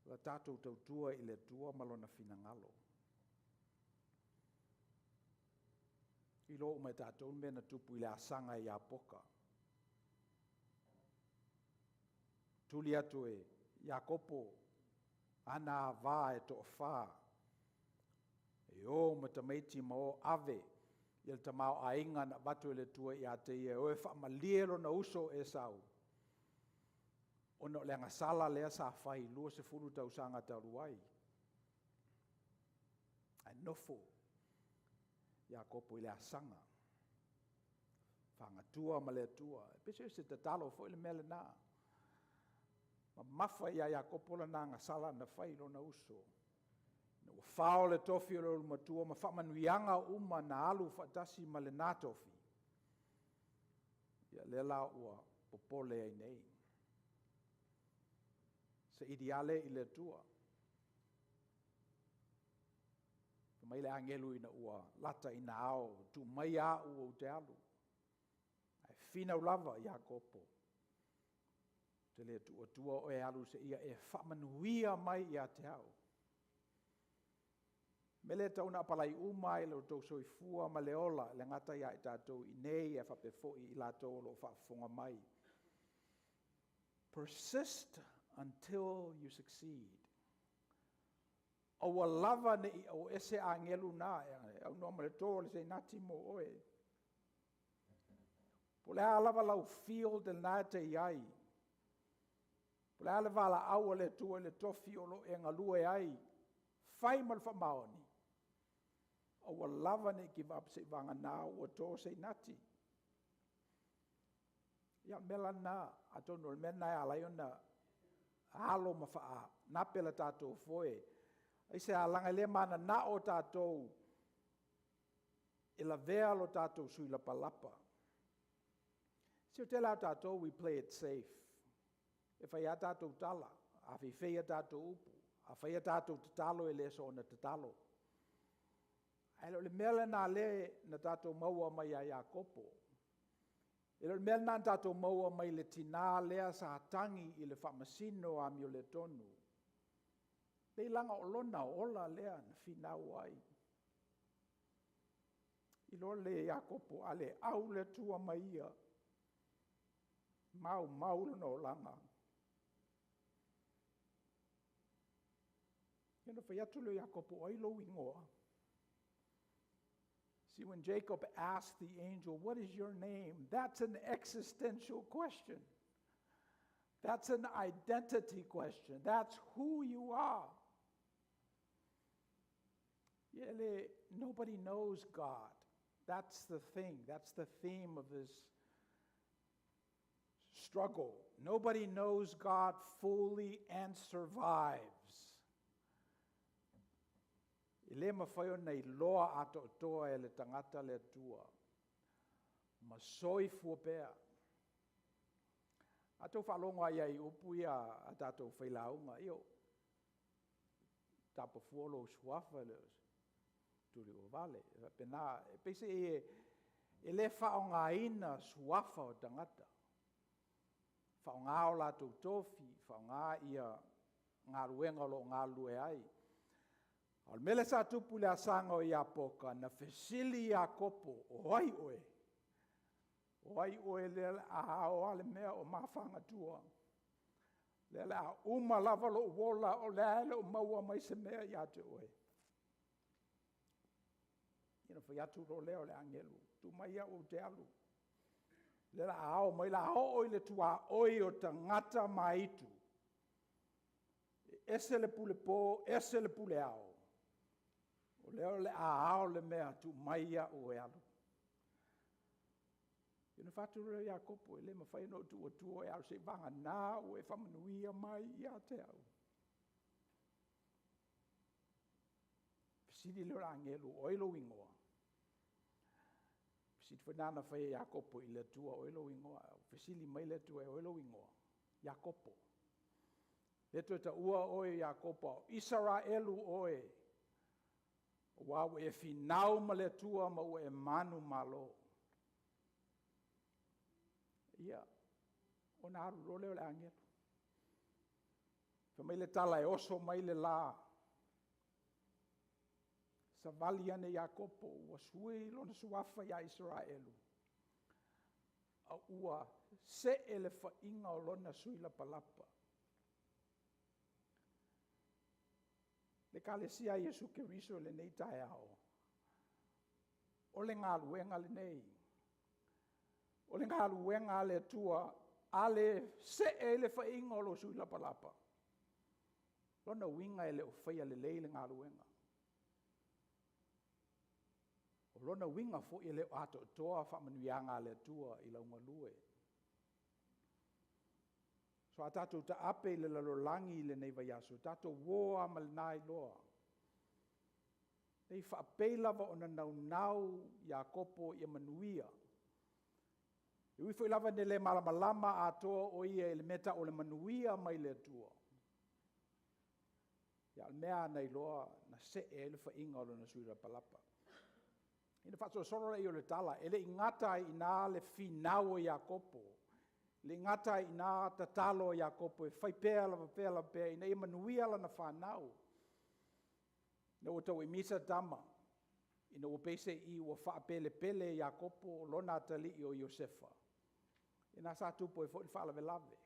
la tatou tautua i le Atua ma Lona finagalo. E iloa uma e tatou le mea na tupu i le asaga i Iapoka. Tuli atu e Iakopo ana ava e toafa, e o ma tamaiti ma o ave ia le tamaoaiga na avatu e le Atua ia te ia, e o e faamalie lona uso o Esau, ona o le agasala lea sa fai 20 tausaga talu ai. Ae nofo Iakopo i le asaga, fagatua ma le Atua. E pei se tatalo foi le mea lena. Mamafa ia Iakopo lana agasala na fai i lona uso, ina ua fao le tofi o le olomatua ma faamanuiaga uma na alu faatasi ma lena tofi, ia lea la ua popole ai nei. Saili lava lea i le Atua. Fai mai le agelu ina ua lata ina ao, tuu maia au ou te alu. Ae finau lava Iakopo, ou te le tuu atua oe e alu seia e faamanuia mai ia te au. O le mea lea e tatau ona apalai uma lava i lo outou soifua ma le ola, e le gata ia i tatou i inei ae faapea foi i latou o lo o faafofoga mai. Persist until you succeed. Aua lava ne i auese agelu na, e aunoa ma le to o le sainati mo oe. Po o le a lava lau field lena e te i ai, po o le a le valaau a le Atua i le tofi o lo o e galue ai, fai ma le faamaoni, aua lava ne i give up seivagana ua to se inati. Ia o le mea la lena, atonu o le mea lena e ala ai ona alo ma faanape le tatou foe. Aisea? Leaga e le mananao tatou e lavea lo tatou sui lapalapa. Se o le tele lava o tatou we play it safe. E fai lava a tatou tala, a feifei a tatou upu, a fai a tatou tatalo e le soona tatalo. Ae le o le mea lena lea na tatou maua mai ia Iakopo. E le o le mea lena na tatou maua mai le tina lea sa tagi i le faamasino amioleotonu. Leai leaga o lona ola lea na finau ai. Iloa lelei e Iakopo, a le au le Atua ma ia, e maumau lona olaga. Ia ona fai atu lea o Iakopo, o ai lou igoa? See, when Jacob asked the angel, What is your name? That's an existential question. That's an identity question. That's who you are. Yeah, nobody knows God. That's the thing. That's the theme of this struggle. Nobody knows God fully and survives. E le mafai ona iloa atoatoa e le tagata le Atua ma soifua pea. A outou faalogo lava i ai i upu ia a tatou failauga, io, tapa fua lou suafa e le o se tuliauavale. E faapena, e peiseai e le faaaogaina suafa o tagata, faaaoga o latou tofi, faaaoga galuega o lo o galulue ai. A o le mea lea sa tupu i le asaga o Iakopo, na fesili Iakopo, o ai oe? O ai oe lea o le a ao lava le mea o ma fagatua? Lea o le a uma lava lou ola o lea e le o maua mai se mea ia te oe. Ia ona fai atu loa lea o le agelu, tuu mai au ou te alu. Le la ao mai la oo i le tuaoi o tagata ma aitu. E ese le pule po, ese le pule ao. O lea o le a ao le mea, tuu mai au e alu. Ia ona fai atu lea o Iakopo, e le mafai ona ou tuu atua oe e alu seiavagana ua e faamanuia mai ia te au. Fesili lea o le agelu, o ai lou igoa? Fesili foi lena na fai e Iakopo i le Atua, o ai lou igoa? Fesili mai le Atua, o ai lou igoa? Iakopo. E le toe taua oe o Iakopo, a o Isaraelu oe, aua ua e finau ma le Atua ma ua e manumalo. Ia, ona alu loa lea o le agelu. Fai mai le tala e oso mai le la, savali ane Iakopo ua sui lona suafa ia Isaraelu, a ua see le faiga o lona sui lapalapa. Le Ekalesia a Iesu Keriso i lenei taeao, o le galuega lenei. O le galuega a le Atua, a le see ai le faiga o lou sui lapalapa, lona uiga e le o faia lelei le galuega. O lona uiga foi e le o atoatoa faamanuiaga a le Atua i lau galue. So a tatou taape i le lalolagi i lenei vaiaso, tatou o lava ma lena iloa. E faapei lava ona naunau Iakopo ia manuia, e ui foi lava ina le malamalama atoa o ia i le mea e tau o le manuia mai le Atua, a o le mea lava na iloa, na see ai le faiga o lona sui lapalapa. Ona faasolosolo lea o le tala, e le i gata ai i ina le finau a Iakopo, e le i gata ai i ina tatalo a Iakopo e fai pea lava pea lava pea ina ia manuia lana fanau. Ina ua tauemisa tama, ina ua peiseai ua faapelepele e Iakopo lona atalii o Iosefa, lena sa tupu ai foi le faalavelave.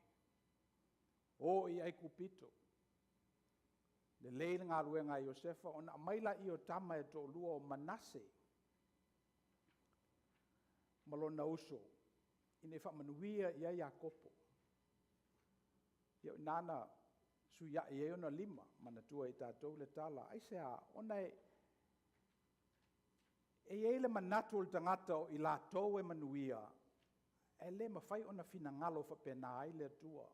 O i Aikupito, lelei le galuega a Iosefa ona aumai lea o tama e toalua o Manase ma lona uso ina ia faamanuia i ai Iakopo. Ia o i ina na fesuiai ai ona lima, manatua e i tatou le tala. Aisea? Ona e i ai le manatu o le tagata o i latou e manuia, ae le mafai ona finagalo faapena ai le Atua.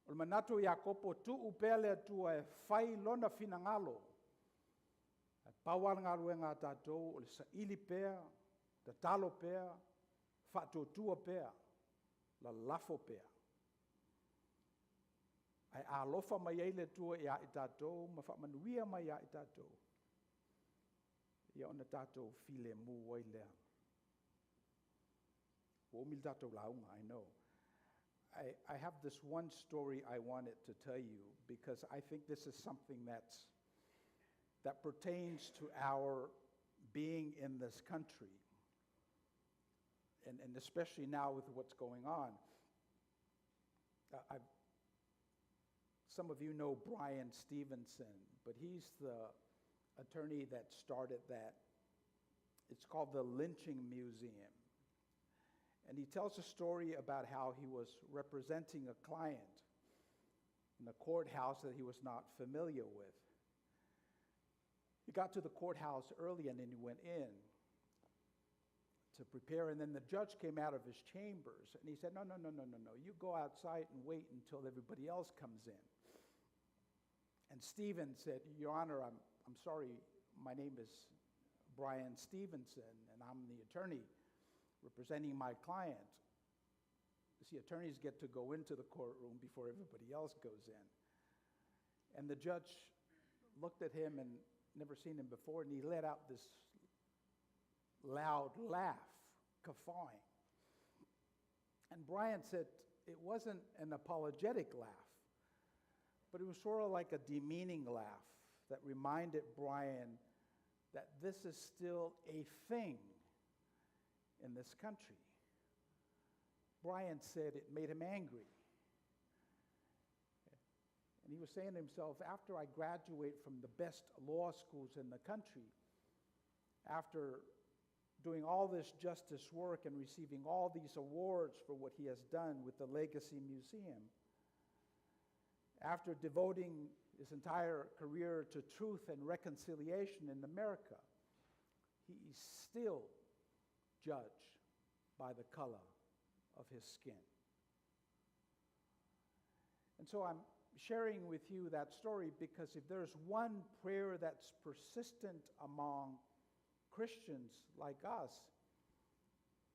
O le manatu o Iakopo, tuu pea le Atua e fai Lona finagalo. Ae pau lava le galuega a tatou o le saili pea, tatalo pea, faatuatua pea, lalafo pea. Ae a alofa mai ai le Atua ia i tatou ma faamanuia mai ia i tatou, ia ona tatou filemu ai lea. Ua umi le tatou lauga, I know. I have this one story I wanted to tell you because I think this is something that pertains to our being in this country, and especially now with what's going on. Some of you know Bryan Stevenson, but he's the attorney that started that. It's called the Lynching Museum. And he tells a story about how he was representing a client in a courthouse that he was not familiar with. He got to the courthouse early and then he went in to prepare, and then the judge came out of his chambers and he said, no, no, no, no, no, no, you go outside and wait until everybody else comes in. And Stephen said, Your Honor, I'm sorry, my name is Bryan Stevenson and I'm the attorney representing my client. You see, attorneys get to go into the courtroom before everybody else goes in. And the judge looked at him and never seen him before, and he let out this loud laugh, guffawing. And Bryan said it wasn't an apologetic laugh, but it was sort of like a demeaning laugh that reminded Bryan that this is still a thing in this country. Bryan said it made him angry. And he was saying to himself, after I graduate from the best law schools in the country, after doing all this justice work and receiving all these awards for what he has done with the Legacy Museum, after devoting his entire career to truth and reconciliation in America, he is still judged by the color of his skin. And so I'm sharing with you that story because if there's one prayer that's persistent among Christians like us,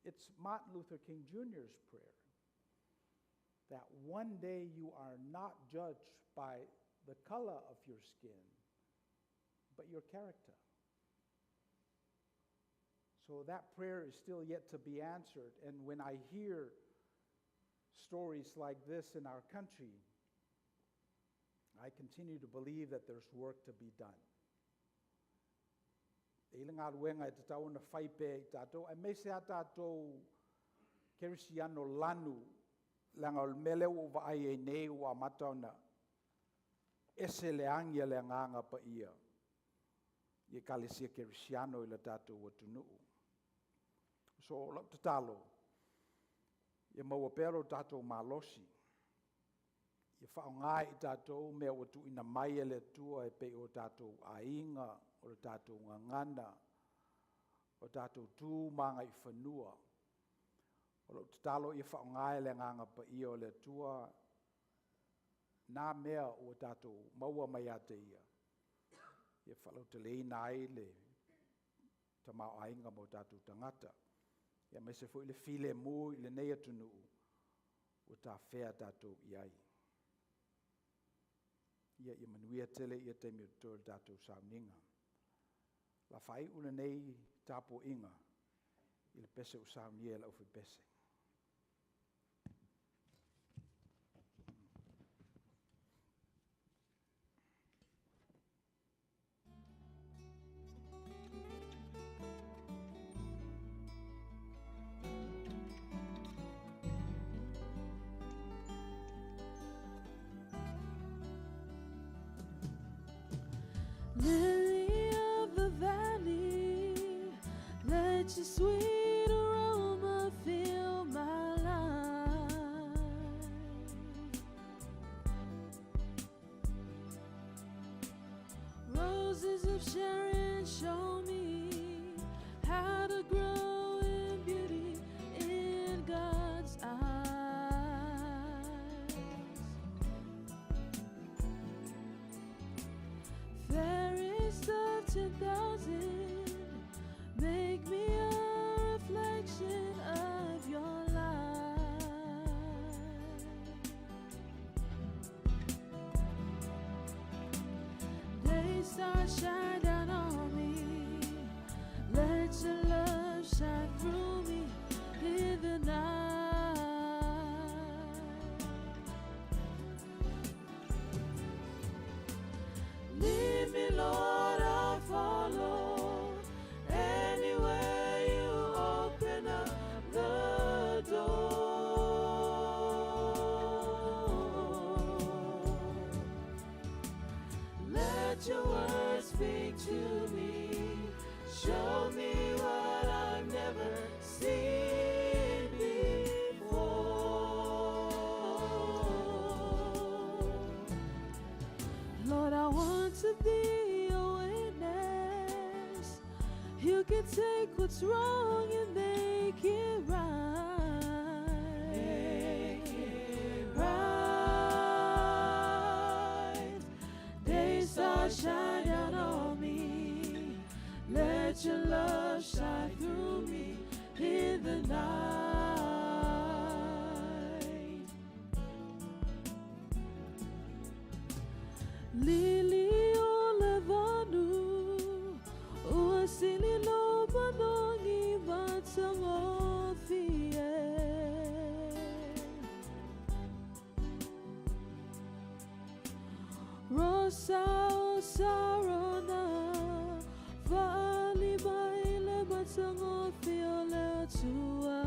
it's Martin Luther King Jr.'s prayer that one day you are not judged by the color of your skin, but your character. So that prayer is still yet to be answered. And when I hear stories like this in our country, I continue to believe that there's work to be done. E le galuega e tatau ona fai pea i tatou, aemaise lava tatou kerisiano lanu, leaga o le mea lea ua ou vaai ai nei ua amata ona ese le agi a le Agaga Paia i Ekalesia Kerisiano i le tatou atunuu. So o lau tatalo, ia maua pea lo tatou malosi, ia faaaoga e i tatou mea ua tuuina mai e le Atua e pei o tatou aiga, o le tatou gagana, o tatou tu ma agaifanua. O lau tatalo ia faaaoga e le Agaga Paia o le Atua nā mea ua tatou maua mai ia te Ia, ia faalauteleina ai le tamaoaiga mo tatou tagata, aemaise foi le filemu i lenei atunuu ua tafea tatou i ai. Ia, ia manuia tele ia taimi o totoe o le tatou sauniga. O le a faaiu lenei tapuaiga i le pese ua saunia e le aufaipese. Lily of the valley, let your sweet aroma fill my life. Roses of Sharon, show me how to grow in beauty in God's eyes. Fairest of 10,000, make me a reflection of your light. Day star shine down on me. Let your love shine through me in the night. Lead me, Lord, I'll follow. Anywhere you open up the door. Let your word speak to me. Show me what I've never seen before. Lord, I want to be your witness. You can take what's wrong and make it right. Make it right. Day star shine down on me. Let your love shine through me in the night. Lili o le vanu, ua sili lo manogi matagofie. Rosa o Sarona, faali mai le matagofie o le Atua.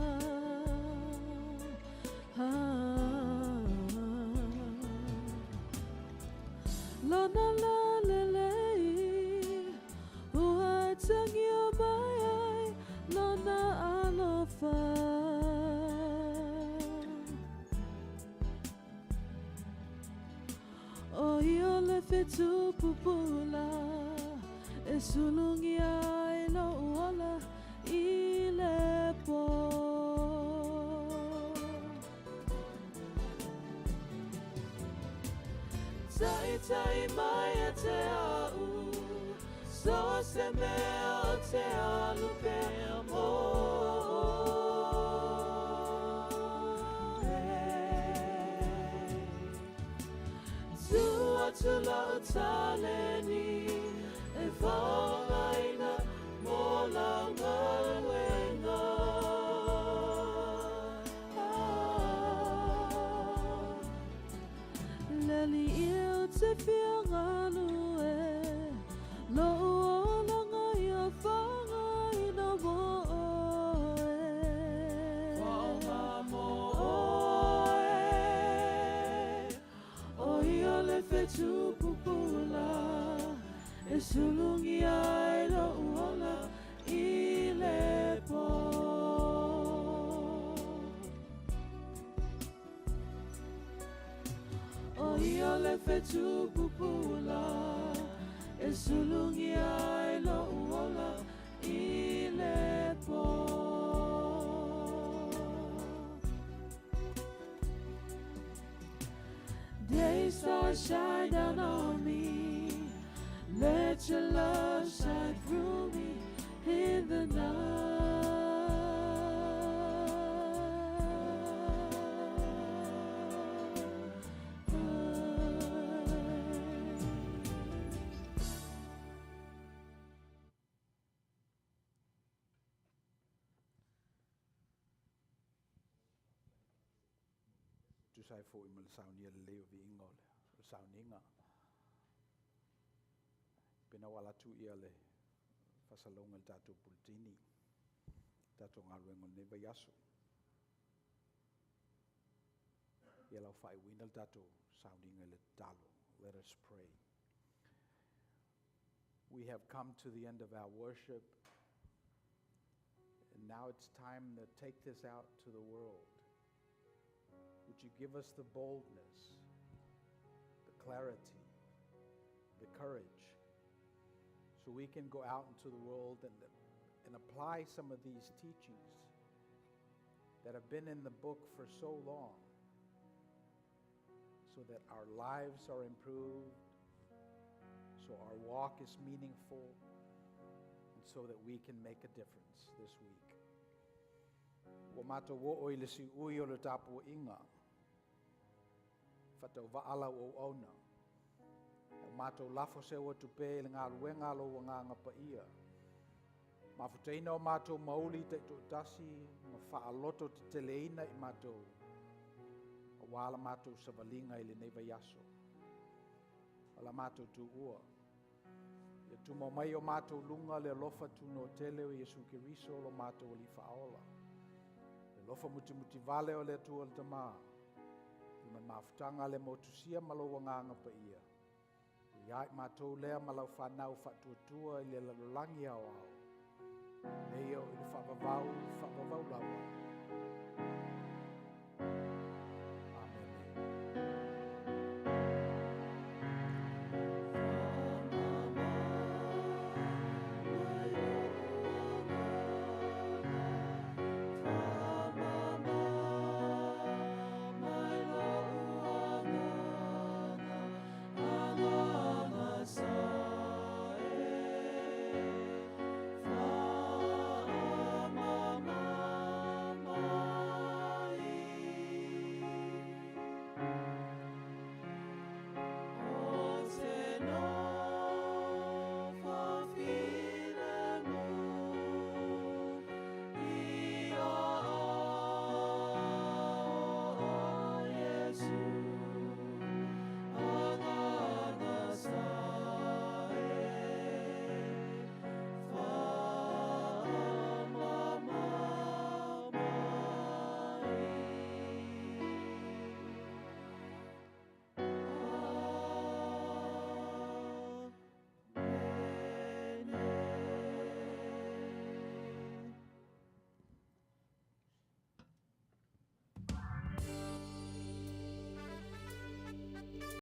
Ah. Lona lalelei, ua atagia mai ai lona alofa. O ia le fetu pupula e sulungia ai lou ola i le pō. Taitai mai ia te au, so se mea o te alu pea mō oe. Tu atu lau taleni e whaongaina mō lau galuega. Ah. Le alii ou te fia galue, lou olaga ia faaaogaina mo oe. Faaaoga mo oe, o ia le fetu pupula e sulugia ai lou ola i le pō. O ia le fetu pupula e sulugia ai lou ola i le pō. Day stars shine down on me. Let your love shine through me in the night. Tusa ai foi ma le saunia lelei o viiga o le sauniga. Pe na ua alu atu ia le faasalalauga i le tatou puletini, tatou galuega o lenei vaiaso. Ia lau faaiuina le tatou sauniga i le tatalo. Let us pray. We have come to the end of our worship. And now it's time to take this out to the world. Would you give us the boldness, the clarity, the courage, so we can go out into the world and apply some of these teachings that have been in the book for so long, so that our lives are improved, so our walk is meaningful, and so that we can make a difference this week. Ua matou oo i le siui o le tapuaiga, faatauvaa lau auauna. Ua matou lafo seu atu pea i le galuega a lou agaga paia. Mafutaina o matou mauli taitoatasi ma faaloto teteleina i matou, aua la matou savaliga i lenei vaiaso. O la matou tuua. Ia tumau mai o matou luga le alofa tunoa tele o Iesu Keriso lo matou Alii Faaola. Le alofa mutimutivale o le Atua le Tamā. Le mafutaga le motusia ma lou agaga paia. Ia i matou lea ma lau fanau faatuatua i le lalolagi aoao. Nei oo i le faavavau, faavavau lava.